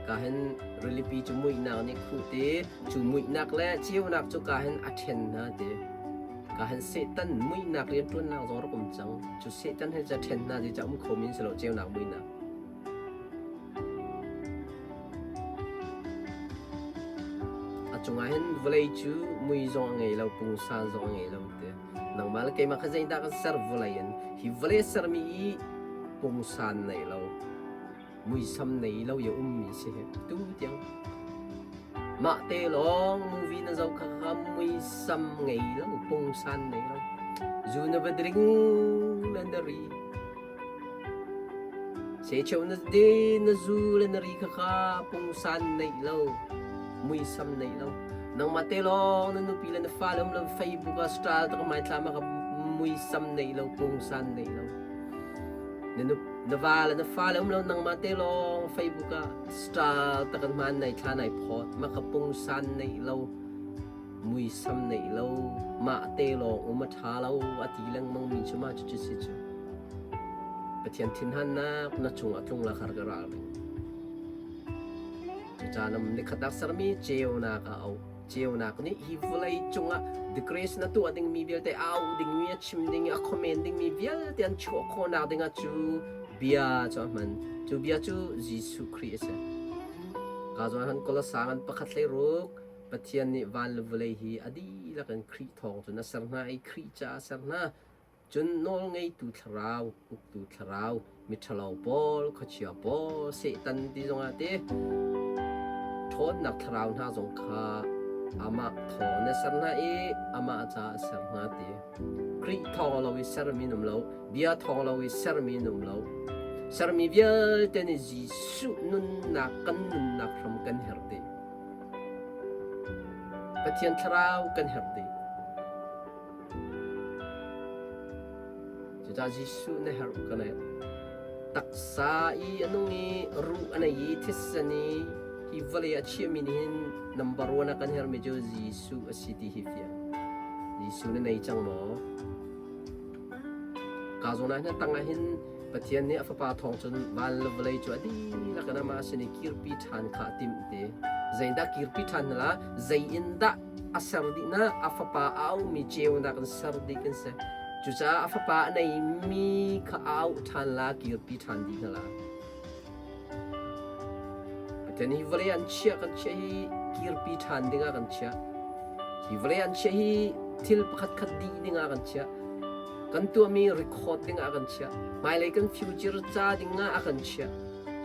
Ka hin rilipi cu muihnak nih khuh ti, cu muihnak le ceunak cu ka hin a ṭhen hna ti. Ka hin Satan muihnak rianṭuannak zong rak um cang. Cu Satan he ca ṭhen hna ti ca um kho min si lo ceunak muihnak. A cungah hin vawlei cu mui zong a ngei lo, pungsan zong a ngei lo ti. Nangmah le keimah kha zeidah kan ser vawlei in hi vawlei sermi i pungsan nei lo, muisam nei lo i a ummi si hi tu tiang. Mah te lawng movie na zoh kha kha muisam ngei lo, pungsan nei lo. Zu na va drink le na ri. Secheu na de na zu le na ri khakha pungsan neih lo, muisam neih lo. Nangmah te lawng na nupi le na fale um lo Facebook ah style tak mai thla ma ka muisam neih lo, pungsan neih lo. Na nu na va le na fale um lo nangmah te lawng Facebook ah style tak an hman nai thla nai phawt ma ka pungsan neih lo. Muisam neih lo, mah te lawng um a ṭha lo a ti lengmang mi cu mah cucu si cu. Pathian thinhannak na cung a tlung la khar ka ral ring. Cucaah nikhat ah sermi ceunak a auh. Ceunak nih hi vawlei cungah the grace na tuah dingmi vialte a auh dingmi, a chim ding, a comment dingmi vialte an chuah khawhnak dingah cu bia cu a hman. Cu bia cu Jesuh Khrih a si. Ka zawn han Kolosang an pakhat hlei ruk Pathian nih van le vawlei hi a dihlak in Khrih thawng cun a ser hna i Khrih caah a ser hna. Cun nawlngeitu thlarau, uktu thlarau, miṭhalo pawl, khuachia pawl, Satan ti zongah ti ṭhawnnak thlarau hna zong kha amah thawng in a ser hna i amah caah a ser hna ti. Khrih thawng lo i sermi an um lo, bia thawng lo i sermi an um lo. Sermi vialte nih Jesuh nunnak kan nunnak hram kan herh dih. Pathian thlarau kan herh dih. Cucaah Jesuh na herh ka nei. Taksa i a nung i ruh a nei i thisen i hi vawlei a chiahmi nih hin number one a kan herhmi cu Jesuh a si ti hi fiang. Jesuh na nei cang maw? Ka zawn ah hin tang ah hin Pathian nih a Fapa thawng cun van le vawlei cu a dihlak in amah sin i kirpi ṭhan kha a timh ti. Zeidah kirpi ṭhan hna la? Zei in dah a ser dih na? A Fapa a auhmi ceunak in ser dih kan si. Cucaah a Fapa a neimi kha a auh ṭhan la, kirpi ṭhan dih hna la. Pathian hi vawlei an chiah kan chiah hi kirpi ṭhan dingah kan chiah. Hi vawlei an chiah hi thil pakhat khat dih dingah kan chiah. Kan tuahmi record dingah a kan chiah. Hmailei kan future ca dingah a kan chiah.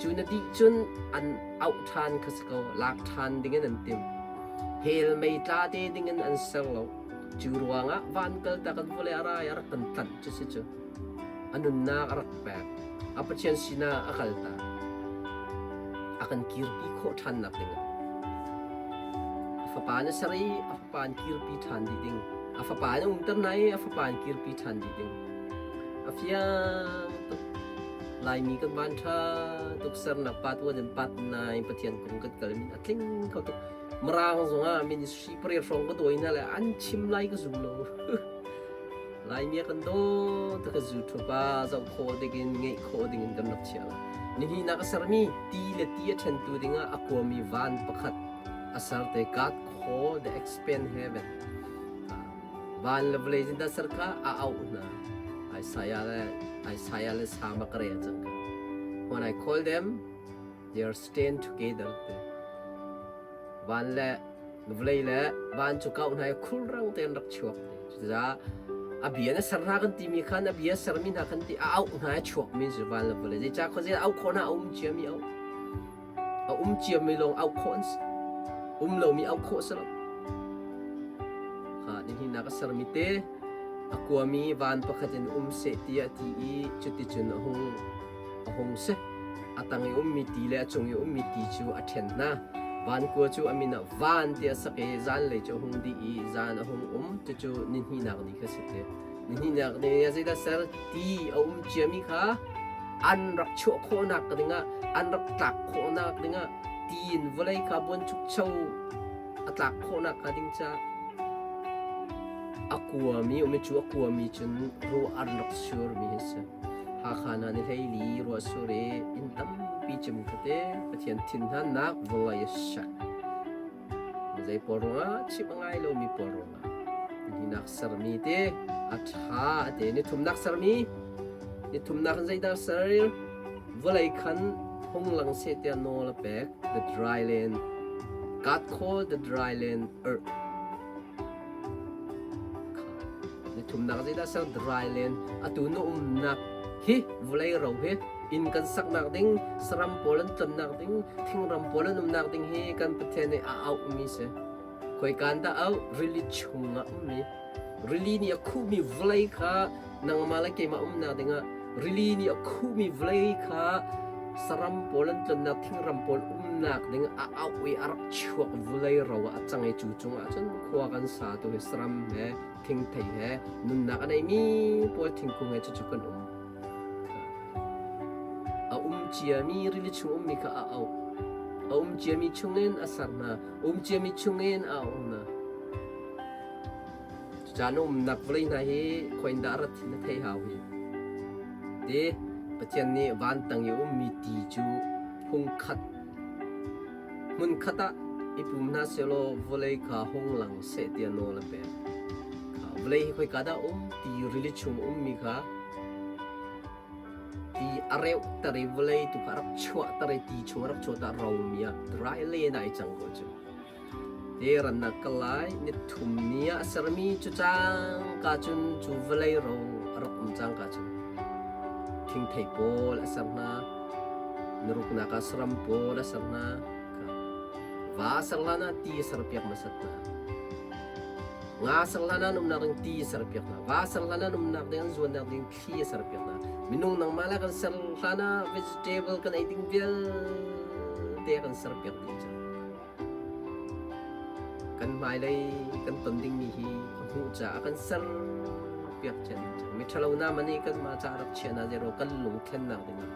Cu na dih cun an auh ṭhan kha si ko. Lak ṭhan dingin an tim. Hell mei tla te dingin an ser lo. Cu ruangah van kal ta kan vawlei a rai a rak kan tlanh cu si cu. A nunnak a rak pek. A Pathian sinah a kal ta. A kan kirpi khawh ṭhannak dingah. A fapa na ser i a fapa an kirpi ṭhan dih ding. A fapa in a umter hna i a fapa in kirpi ṭhan dih ding. A fiang tuk. Laimi kan van ṭha tuk sernak pat uan in pat nai Pathian kong kan kal min a tling kho tuk. Mirang zongah ministry pariat hrawng ka dawi hna le an chim lai ka zum lo. Laimi a kan daw ta ka zu thupa zoh khawh dingin ngeih khawh dingin kan rak chiah la. Nihin ah ka sermi ti le ti a ṭhentu dingah a kuami van pakhat a ser te God call the expand heaven. Van le vawlei zindah ser kha a auh hna. Isaiah le Isaiah le Sama ka rel cang ka. When I call them, they are stand together. Van le vawlei le van cu kau hna i khulrang tein rak chuak te. Cucaah a bia na ser hna kan timi khan a bia sermi hna kan ti a auh hna i chuakmi cu van le vawlei. Zeicah khuazei auh khawh hna a um ciami auh. A um ciami lawng auh khawh an si. Um lomi auh khawh si lo. Kha nihin ah ka sermi te a kuami van pakhat in um seh tiah ti i cuticun a hung a hung si. A tang i ummi ti le a cung i ummi ti cu a ṭhen hna. Van kua cu a min ah van tiah sak i zanlei cu a hung dih i zan a hung um. Cucu ni hnihnak ni kha si te. Ni hnihnak ni ah zeidah ser? Ti a um ciami kha an rak chuah khawhnak dingah, an rak tlak khawhnak dingah ti in vawlei kha buanchukcho a tlak khawhnak hnga ding caah a kuami um i cu a kuami cun ruah an rak surmi hi a si. Hakha hna ni hleili ruahsur i inn tampi cim khuate Pathian thinhunnak vawlei a shak. Zei pawl ruangah chimh a ngai lomi pawl ruangah ninak sermi te a ṭha a te ni thumnak sermi ni thumnak in zeidah ser vawlei khan hung lang seh tiah nawl a pek the dry land God called the dry land earth Nithumnak zeidah ser dry land atu na umnak hi vawlei ro hi inn kan saknak ding saram pawl an tlonnak ding thingram pawl an umnak ding hi kan Pathian nih a auhmi si. Khoikan dah auh rili chungah ummi rili nih a khuhmi vawlei kha nangmah le keimah umnak dingah rili nih a khuhmi vawlei kha saram pawl an tlonnak thingram pawl umnak ding a auh i a rak chuak vawlei ro ah a cang i cu cungah cun khua kan sa tu hi saram he thingthei he nunnak a neimi pawl thingkung he cucu kan um a um ciami rili chung ummi kha a auh a um ciami chungin a ser hna um ciami chungin a auh hna Cucaah na umnak vawlei hna hi khoi in dah a rat hi na theih hau hi. Ti Pathian nih van tang i ummi ti cu hungkhat hmunkhat ah i pum hna sehlaw vawlei kha hung lang seh tiah nawl a pek. Kha vawlei hi khoika dah um ti rili chung ummi kha ti a reuhter i vawlei tu kha a rak chuahter i ti chung a rak chuahter romi ah dry land ah i cang ko cu. Te rannak ka lai ni thum ni ah a sermi cu cangka cun cu vawlei ro a rak um cangka cun thingthei pawl a ser hna niruknak ah saram pawl a ser hna va a ser hlan ah ti a serpiak hmasat hna nga ser hlan ah an umnak ding ti a serpiak hna va ser hlan ah an umnak ding an zuannak ding thli a serpiak hna minung nangmah le kan ser hlan ah vegetable kan ei ding vialte kan serpiak dih cang Kan hmailei kan ton dingmi hi a hmuh caah kan serpiak cia ding cang. Miṭhalo hna man i kanmah caah rak chia hna zero kan lung thlennak dingah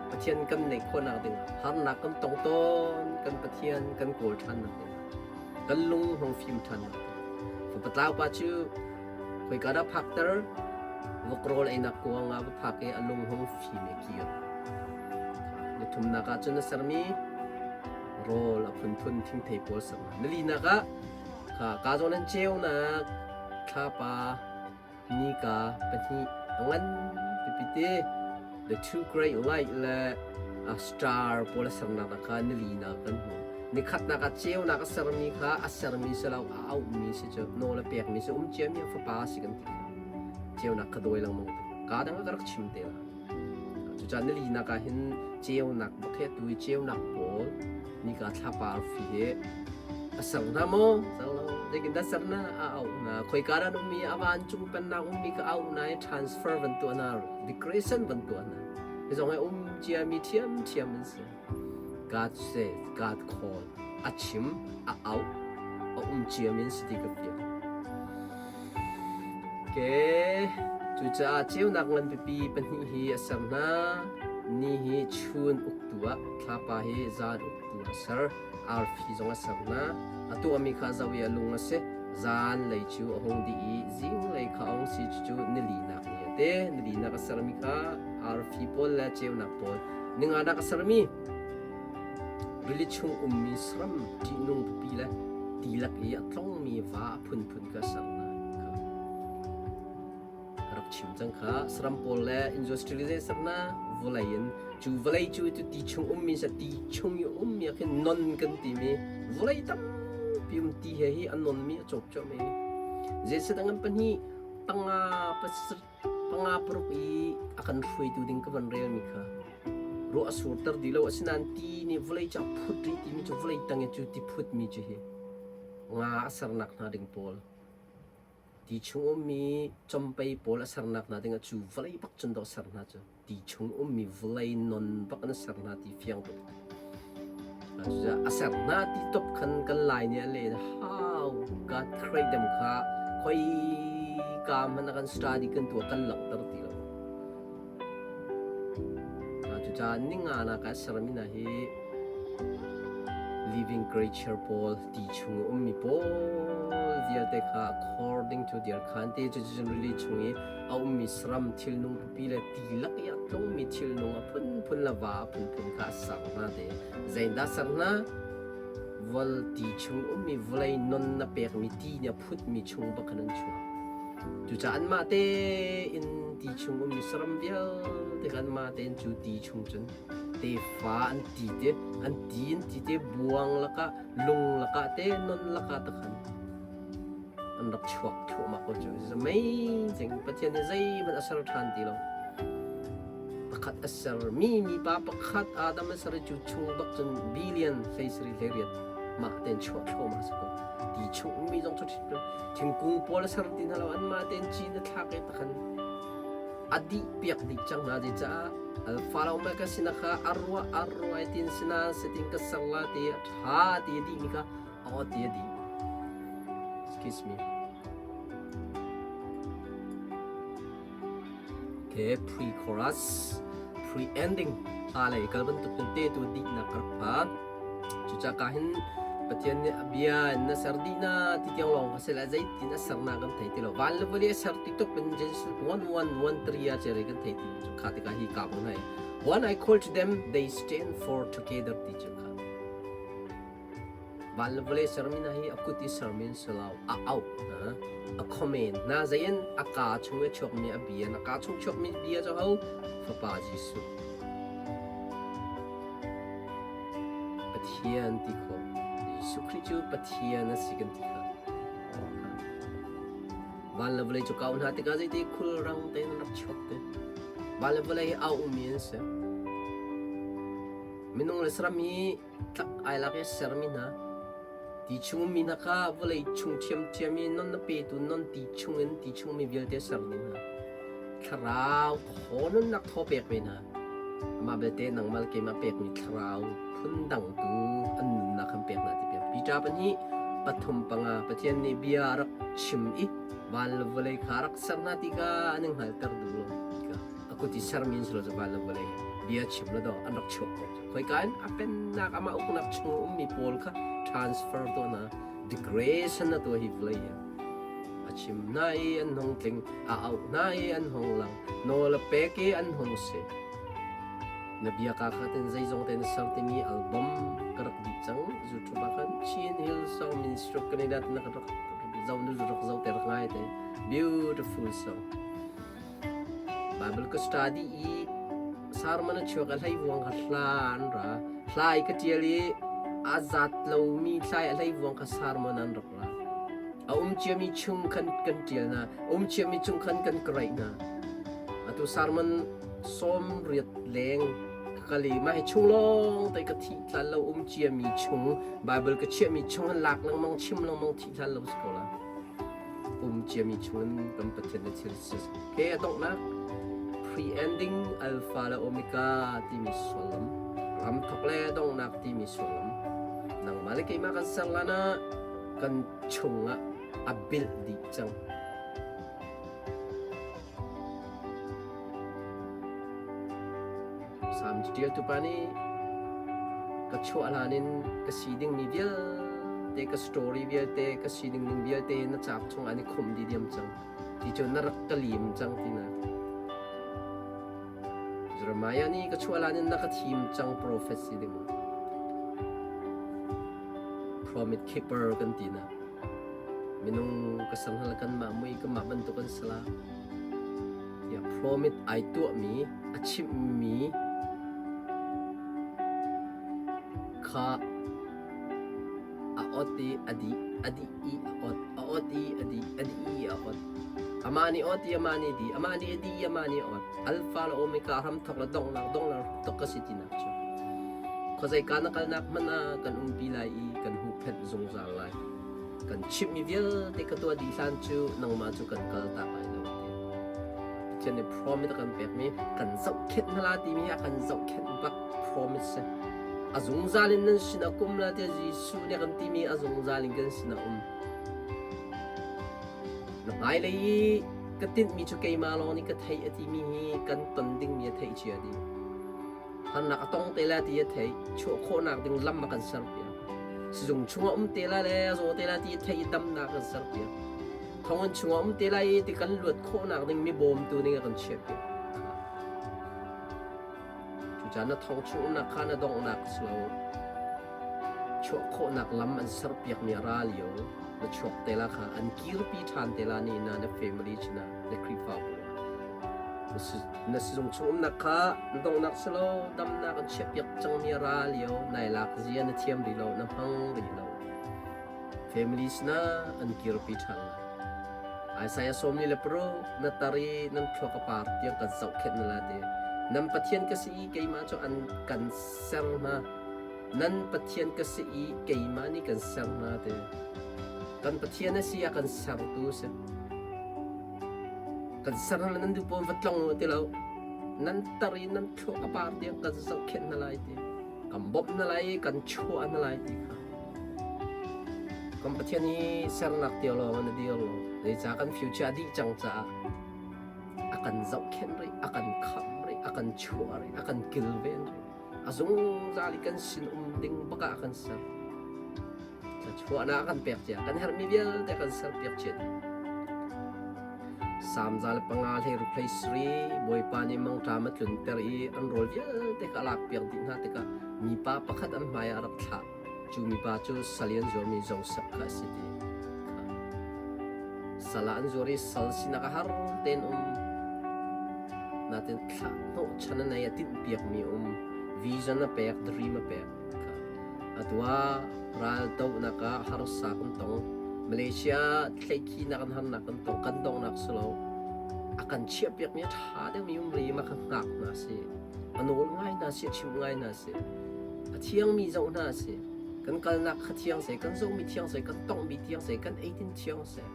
Pathian kan neih khawhnak dingah harnak kan tong tawn kan Pathian kan kawl ṭhannak dingah kan lung hong fim ṭhannak dingah fapa tlau pa cu khoika dah phakter vok rawl einak kuang ah va phak i a lung hong fim i kir. Ni thumnak ah cun a sermi rawl a phunphun thingthei pawl ser hna. Nilinak ah kha ka zawn an ceunak thlapa nika pahnih a ngan pipi te the two great light le a star pawl a sernak ah kha nilinak kan hmu. Nikhatnak ah ceunak a sermi kha a sermi si lo a auhmi si cu nawl a pekmi si um ciami a fapa si kan ti kha. Ceunak kha dawi lengmang ka dang ah ka rak chim te la. Cucaah nilinak ah hin ceunak bak hi atu i ceunak pawl nika thlapa arfi hi a ser hna maw? Ser lo. Zeitindah ser na a auh hna? Khoika dah an um i a vancung pennak ummi kha auh hna i transfer van tuah hna, decoration van tuah hna. Hi zong hi um ciami ṭhiamṭhiam an si. God says, God call. A chim, a auh, a um ciami an si ti ka fiang. Okay. Cucaah ceunak ngan pipi pahnih hi a ser hna. Ni hi chun uktu ah, thlapa hi zan uktu a ser. Arfi zong a ser hna. A tuahmi kha a zoh i a lung a si. Zanlei cu a hung dih i zinglei kha a hung si cucu nilinak ni a ti. Nilinak a sermi kha arfi pawl le ceunak pawl. Ninganak a sermi rili chung ummi saram ṭihnung pipi le ti lak i a tlongmi va a phunphun kha a ser hna. Ka rak chim cang kha saram pawl le industrialization na vawlei in cu vawlei cu cu ti chung ummi sa ti chung i ummi ah khin non kan timi vawlei tampi um ti he hi a nonmi a cawp cuahmah i zeicah an pahnih panga panga paruk i a kan hruaitu ding ka van relmi kha ruah a surter di lo asinain ti nih vawlei cu a phut rih timi cu vawlei tang i cu ti phutmi cu hi nga a sernak hna ding pawl Ti chung ummi compei pawl a sernak hna dingah cu vawlei bak cun dawh ser hna cu ti chung ummi vawlei non bak in a ser hna ti fiang tuk. Cucaah a ser hna ti top khan kan lai nih a len how God create them kha khoi ka hmanh ah kan study kan tuah kan langhter ti lo. Cucaah ninga nak ah sermi hna hi living creature pawl ti chung i ummi pawl vialte kha according to their kind te cucun rili chung i a ummi saram thilnung pipi le ti lak i a tlungmi thilnung a phunphun le va a phunphun kha a ser hna te zeidah ser hna vol ti chung ummi vawlei non na pekmi ti nih a phutmi chung bak khan an chuak cucaah anmah tein ti chung ummi saram vialte kha anmah tein cu ti chung cun tefa an ti te an ti an ti te buang lakah lung lakah te non lakah te khan an rak chuak thluahmah ko cu amazing Pathian nih zeihmanh a ser ṭhan ti lo pakhat a ser mi mipa pakhat Adam a ser i cu chung bak cun billion hlei sarih 18 mah tein chuah thluahmah si ko ti chung mi zong cu thingkung pawl a ser ti hna lo anmah tein cin a thlak i takhan a dih piak dih cang hna zeicah Alpha le Omega sinah kha a ruah a ruai tin sina sitin ka ser la ti a ṭha ti a dih mi kha aw ti a dih. Excuse me. Okay, pre-chorus, pre-ending hla lei kal bantuk in te tu dihnak ka rak phan. Cucaah ka hin Pathian nih a bia in na ser dih na ti tiang lawng kha si lai zeitin a sernak kan thei ti lo. Van le vawlei a ser ti tuk in Genesis 1:1 3 ah ceri kan thei ti cu kha tikah hi ka bang hai. When I call to them, they stand for together ti cu kha. Van le vawlei sermi na hi a kut i sermi an si lo. A auh na, a comment na zein a ka chung i chuakmi a bia na ka chung chuakmi bia cu ho Fapa Jesuh. Pathian ti khawh. Jesuh Khrih cu Pathian a si kan ti kha. Van le vawlei cu kau hna tikah zeiti khulrang tein an rak chuak te. Van le vawlei hi au ummi an si. Minung le saram hi tlak ai lak i sermi hna. Ti chung ummi hna kha vawlei chung ṭhiamṭhiam i non na petu non ti chungin ti chungmi vialte ser ding hna. Thlarau thaw nunnak thaw pek ve hna. Amah belte nangmah le keimah pekmi thlarau phundang tu an nunnak kan pek hna ti pek. Peter pahnih pathum panga Pathian nih bia a rak chim i van le vawlei kha a rak ser hna ti kha an i hngalter duh lo. A kut i sermi an si lo cu van le vawlei bia chim le daw an rak chuak ko. Khoika in a pennak amah uknak chung ummi pawl kha transfer tuah hna degradation na tuah hi vawlei hi. A chim hna i an hung tling, a auh hna i an hung lang, nawl a pek i an hung si. Na bia ka kha ten zeizong te na ser timi album ka rak dih cang. YouTube ah khan Chin Hill Song Ministry of Canada na ka rak zo nu rak zo te rak ngai te. Beautiful song. Bible ka study i sermon a chuak a hlei vuang kha hla an ra. Hla i ka ṭial i a zat lomi thlai a hlei vuang kha sermon an rak ra. A um ciami chung khan kan ṭial hna. A um ciami chung khan kan karaih hna. Atu sermon 80 leng ka kal i mah hi chung lawng te ka thih tlan lo um ciami chung Bible ka chiahmi chung an lak lengmang chim lengmang thih hlan lo si ko la. Um ciami chungin kan Pathian na thil si. Okay, a donghnak pre-ending alpha le omega timi sullam ramthok le donghnak timi sullam nangmah le keimah kan ser lan ah kan chungah a bilh dih cang. Salm ṭialtu pa nih. Ka chuah hlan in ka si dingmi vialte, ka story vialte, ka si ding ning vialte na cauk chungah an i khumh dih diam cang. Ti cu na rak ka lim cang tinak. Jeremiah nih ka chuah hlan in na ka thim cang prophet si ding. Promise keeper kan ti na. Minung ka sang hal kan mah mui ka mah bantuk an sala. Tiah promise ai tuahmi a chimhmi kha a ot i a dih, a dih i a ot, a ot i a dih, a dih i a ot. Amah nih ot i amah nih dih, amah nih a dih i amah nih a ot. Alpha le Omega hramthawk le donghnak, donghnak hramthawk ka si tinak cu. Khuazeika na kalnak hmanh ah kan umpi lai i kan huhphenh zungzal lai. Kan chimhmi vialte ka tuah dih hlan cu nangmah cu kan kal tak lai lo tiah. Pathian nih promise a kan pekmi kan zohkhenh hna la timi hi a kan zohkhenh bak promise si. A zungzal in nan sinah kum la tiah Jesuh nih a kan timi a zungzal in kan sinah um. Na hmailei i ka tinhmi cu keimah lawng nih ka theih a timi hi kan ton dingmi a theih cia dih. Harnak a tong te la ti a theih, chuah khawhnak ding lam a kan serpiak. Sizung chungah um te la le a zaw te la ti a theih i damnak a kan serpiak. Thonginn chungah um te lai i ti kan luat khawhnak ding mi bawmtu ning a kan chiahpiak. Cucaah na thong chung umnak kha na donghnak si lo. Chuah khawhnak lam an serpiakmi a ra lio na chuak te la kha an kirpi ṭhan te la ni na na family cina na Khrihfabu na sizung chung umnak kha na donghnak si lo damnak an chiahpiak cangmi a ra lio nai lak zia na thiam rih lo na hmang rih lo family sinah an kirpi ṭhan lai. Isaiah 46 na tar i nan thluak a par tiang kan zohkhenh na la ti. Nan Pathian ka si i keimah cu an kan ser hna. Nan Pathian ka si i keimah nih kan ser hna ti. Kan Pathian a si a kan sertu a si. Kan ser hna nan duh pawn va tlong u ti lo. Nan tar i nan thluak a par tiang kan zohkhenh hna lai ti. Kan bawmh hna lai i kan chuah hna lai ti kha. Kan Pathian hi sernak tiang lawng in a dir lo. Zeicah kan future a dih cang caah a kan zohkhenh rih, a kan khamh rih, a kan chuah rih, a kan kilven rih. A zungzal i kan sin um ding bak ah a kan ser. Thluachuahnak a kan pek cia. Kan herhmi vialte a kan serpiak cia dih. Salm 105 hlei ruk hlei sarih Bawipa nih mangṭam a tlunter i an rawl vialte kha a lakpiak dih hna tikah mipa pakhat an hmaiah a rak thlah. Cu mipa cu sal i an zuarmi Josef kha a si ti kha. Sal ah an zuar i sal sinak a har tein um. Natin thlah hnawhchan a nei a tinhpiakmi a um. Vision a pek, dream a pek kha. Atu ah raldohnak ah harsa kan tong. Malaysia thlaikhinak an harnak kan tong. Kan donghnak si lo. A kan chiahpiakmi a ṭha deuhmi um rih ma kha hngak hna si. A nawl ngai hna si, a chimh ngai hna si. A thiangmi zoh hna si. Kan kalnak kha thiang seh, kan zohmi thiang seh, kan tonghmi thiang seh, kan eidin thiang seh.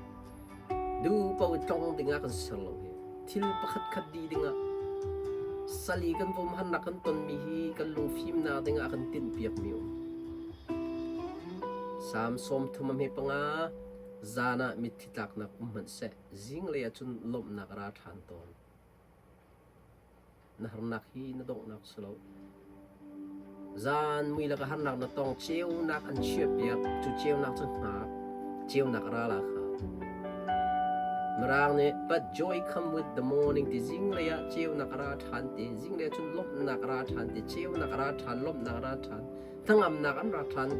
Du paoh i tlong dingah kan ser lo hi. Thil pakhat khat dih dingah sal i kan vom harnak kan tonmi hi kan lungfimnak dingah a kan tinhpiakmi um. Salm 35 a hme panga zan ah mitthli tlaknak um hmanh seh, zinglei ah cun lawmhnak a ra ṭhan tawn. Na harnak hi na donghnak si lo. Zan mui laka harnak na tong ceunak an chiahpiak cu ceunak cu hngak ceunak a ra la kha. Mirang nih but joy come with the morning ti zinglei ah ceunak a ra ṭhan ti zinglei ah cun lawmhnak a ra ṭhan ti ceunak a ra ṭhan lawmhnak a ra ṭhan hnangamnak an ra ṭhan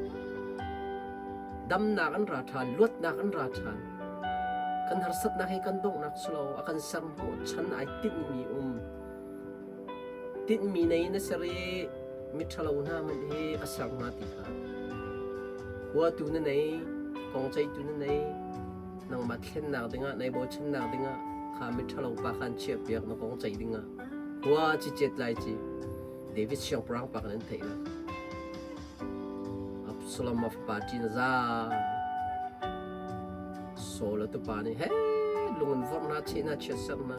damnak an ra ṭhan luatnak an ra ṭhan kan harsatnak hi kan donghnak si lo a kan ser hnawhchan ai tinhmi um tinhmi nei na ser i miṭhalo hna hmanh hi a ser hna ti kha huatu na nei kongceihtu na nei nangmah thlennak dingah nai bochannak dingah kha miṭhalo pa khan chiahpiak na kong ceih dingah hua cicet lai ci David siangpahrang pa kan an theih la. Absalom a fapa ṭin a zaam. Saul a tupa nih he lung in vorh na cheh na chiatserh na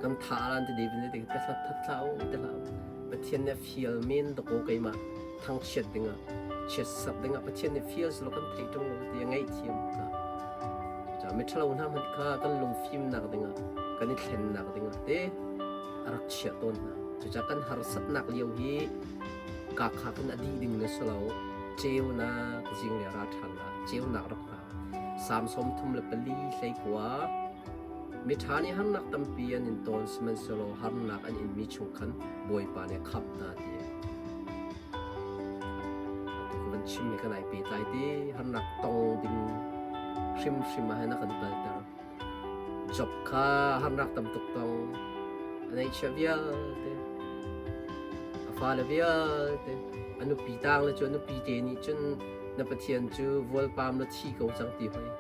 kan tha lan ti David nih te hlat that hlah u te hlah u. Pathian nih a fial men dakaw keimah thangchiat dingah chiatserh dingah Pathian nih fial selaw kan theih ṭung lo ti a ngaihthiam kha. Cucaah miṭhalo hna hmanh kha kan lungfimnak dingah kan i thlennak dingah te a rak chiah tawn hna. Cucaah kan harsatnak lio hi Ka kha khan a dih ding na si lo. Ceunak zing le ra ṭhan la. Ceunak rak hna. Salm 34 hleikua. Miṭha nih harnak tampi an in tawn sihmanhsehlaw harnak an inmi chung khan Bawipa nih a khamh hna ti. Atu ka van chimmi kan ai pehtlai ti harnak tong ding hrimhrim ah hin a kan kalter. Job kha harnak tam tuk tong a neihchiah vialte a fale vialte a nupi tang le cu a nupi te nih cun na Pathian cu vualpam na thi ko cang ti hoi.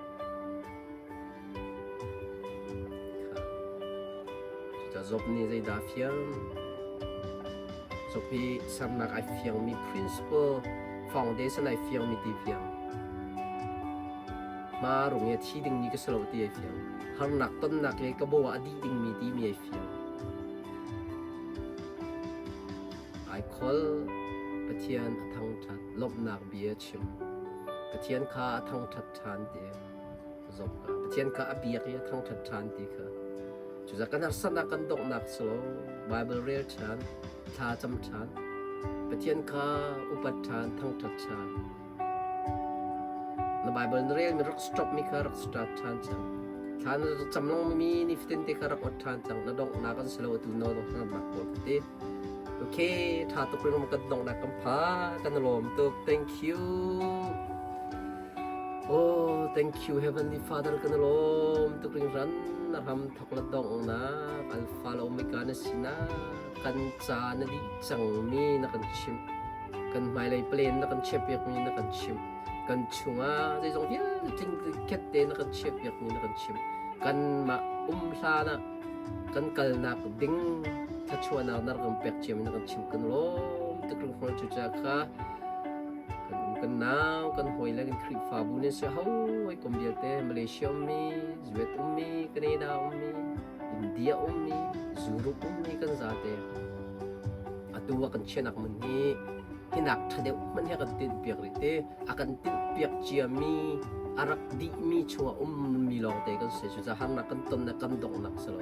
Cucaah Job nih zeidah a fiang? Job hi sernak ai fiangmi principle foundation ai fiangmi ti fiang. Hma rung i a thi dingmi ka si lo ti ai fiang. Harnak tonnak i ka bo ah a dih dingmi timi ai fiang. Ai khol Pathian a thangṭhat lawmhnak bia chim. Pathian kha a thangṭhat ṭhan ti. Zong kha Pathian kha a biak i a thangṭhat ṭhan ti kha cucaah kan harsatnak kan donghnak si lo Bible rel ṭhan thla cam ṭhan Pathian kha upat ṭhan thangṭhat ṭhan na Bible na relmi rak stop mi kha rak start ṭhan cang thla na cam lengmang mi nifatin te kha rak ot ṭhan cang na donghnak an si lo atu no donghnak pawl kha ti Okay, ṭha tuk ring kan donghnak kan pha kan lawm tuk thank you Oh, thank you Heavenly Father kan lawm tuk ringran na ram thok la donghnak Alpha le Omega na sinak kan ca na dih cangmi na kan chimh kan hmailei plan na kan chiahpiakmi na kan chimh kan chungah zeizong vialte tling khet te na kan chiahpiakmi na kan chimh kanmah um hlan ah kan kalnak ding thlachuahnak na rak kan pek ciami na kan chimh kan lawm tuk ringhrol cucaah kha Kan u kan nau, kan hawi le kan Khrihfabu nan si hawikom vialte Malaysia ummi, US ummi, Canada ummi, India ummi, Europe ummi kan zate. Atu a kan chiahnak hmun hi hinak ṭha deuh hmanh hi a kan tinhpiak rih te. A kan tinhpiak ciami, a rak dihmi chungah ummi lawngte kan si. Cucaah harnak kan tonnak kan donghnak si lo.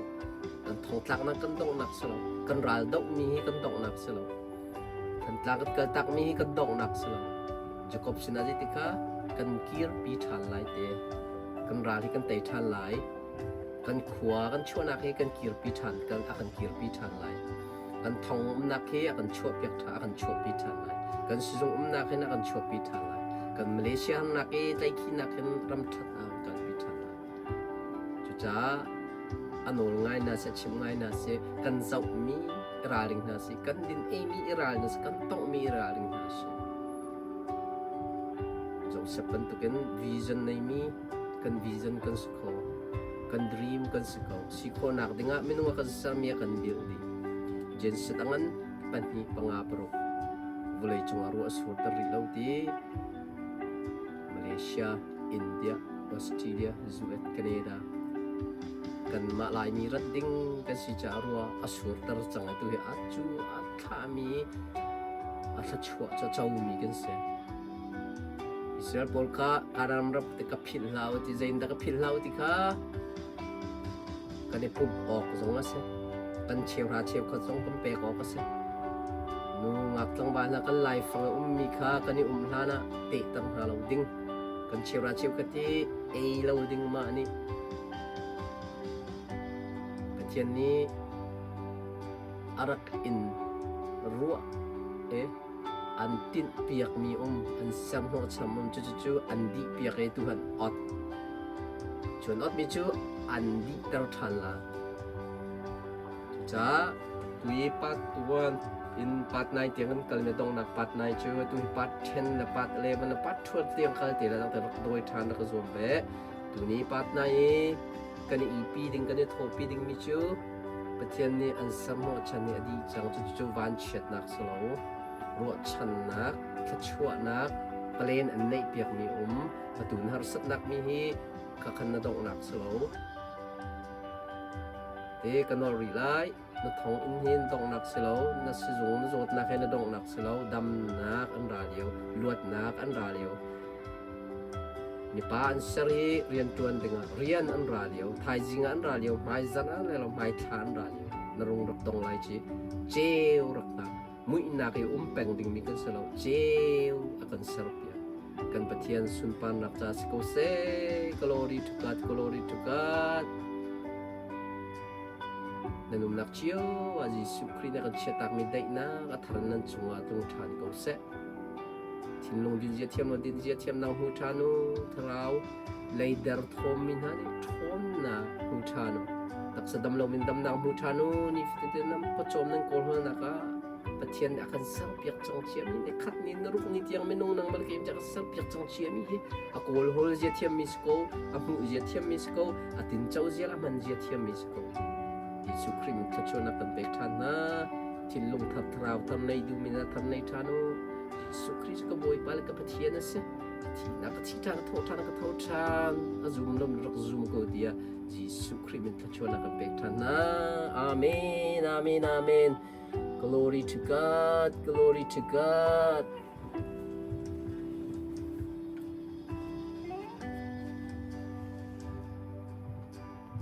Kan thongtlaknak kan donghnak si lo. Kan ral dohmi hi kan donghnak si lo. Thantlang kan kaltakmi hi kan donghnak si lo. Jacob sinah zeiti kha kan kirpi ṭhan lai te. Kan ral hi kan tei ṭhan lai. Kan khua kan chuahnak hi kan kirpi ṭhan kan a kan kirpi ṭhan lai. Kan thong umnak hi a kan chuahpiak ṭhan a kan chuahpi ṭhan lai. Kan sizung umnak hin a kan chuahpi ṭhan lai. Kan Malaysia hamnak i tlaikhinak hin ram ṭhat ah kan kalpi ṭhan lai. Cucaah a nawl ngai hna seh, chimh ngai hna seh, kan zohmi i ralring hna seh, kan din eimi i ralring hna seh, kan tonghmi i ralring hna seh. Joseph bantukin vision neimi kan vision kan si kho, kan dream kan si ko. Si khawhnak dingah minung a kan sermi a kan dirh dih. Genesis angan pahnih panga paruk vawlei cungah ruah a surter rih lo ti Malaysia, India, Australia, US, Canada kanmah Laimi rat ding kan si caah rua a surter cang atu hi a cu a thlami a thluachuah cu a comi kan si. Israel pawl kha Aram ram te ka philh hlah u ti zeiin dah ka philh hlah u ti kha kan i pumh awk zong a si. Kan cheuhra cheukhat zong kan pek awk a si. Nu ngak tlangval hna kan laifang a ummi kha kan i um hlan ah tehter hna lo ding. Kan cheuhra cheukhat hi ei lo ding mah nih Pathian nih a rak in ruah i an tinhpiakmi um an serhnawhcham um cucu an dihpiak i tuhan ot cu an otmi cu an dihter ṭhan la cucaah tu i part 1 in part 9 tiang kan kal mi donghnak part 9 cu tu hi part 10 le part 11 le part 12 tiang kal te la dang te rak dawi ṭhan rak zuam ve tuni part 9 i kan i pi ding kan i thawhpi ding mi cu Pathian nih an serhnawhchan i a dih cang. Cucu vanchiatnak si lo, ruahchannak, thluachuahnak, plan an neihpiakmi um. Atu na harsatnak mi hi khakhan na donghnak si lo. Te ka nawl rih lai. Na thong in hin donghnak si lo, na sizung na zawtnak he na donghnak si lo, damnak an ra lio, luatnak an ra lio. Mipa an ser i rianṭuan dingah rian an ra lio, thaizing ah an ra lio, hmaizarh ah le lo hmaithla an ra lio. Na rung rak dong lai ci, ceu rak hna. Muihnak i um peng dingmi kan si lo. Ceu a kan serpiak. Kan Pathian sunparnak ca si ko seh. Glory to God, glory to God. Nan umnak cio ah Jesuh Khrih nih a kan chiahtakmi daihnak a thar nan cungah tlung ṭhan ko seh. Thinlung dinzia thiam lo dinzia thiamnak hmu ṭhan u. Thlarau leider thawmmi hna nih ṭhawnnak hmu ṭhan u. Taksa dam loin damnak hmu ṭhan u. Nifatin te nan pawcawm nan kawlhawlnak ah Pathian nih a kan serpiak cang ciami ni khat ni na ruk ni tiang minung nang mal keim a kan serpiak cang ciami hi a kawlhawl zia thiammi si ko, a hmuh zia thiammi si ko, a tinco zia le a hman zia thiammi si ko. Jesuh Khrih min thluachuahnak kan pek ṭhan hna. Thinlung thar thlarau thar nei duhmi hna thar nei ṭhan u. Jesuh Khrih cu ka Bawipa le ka Pathian a si. A thihnak ka thi ṭhan, a thawh ṭhan, ka tho ṭhan. A zum lo rak zum ko tiah Jesuh Khrih min thluachuahnak kan pek ṭhan hna. Amen, amen, amen. Glory to God, glory to God.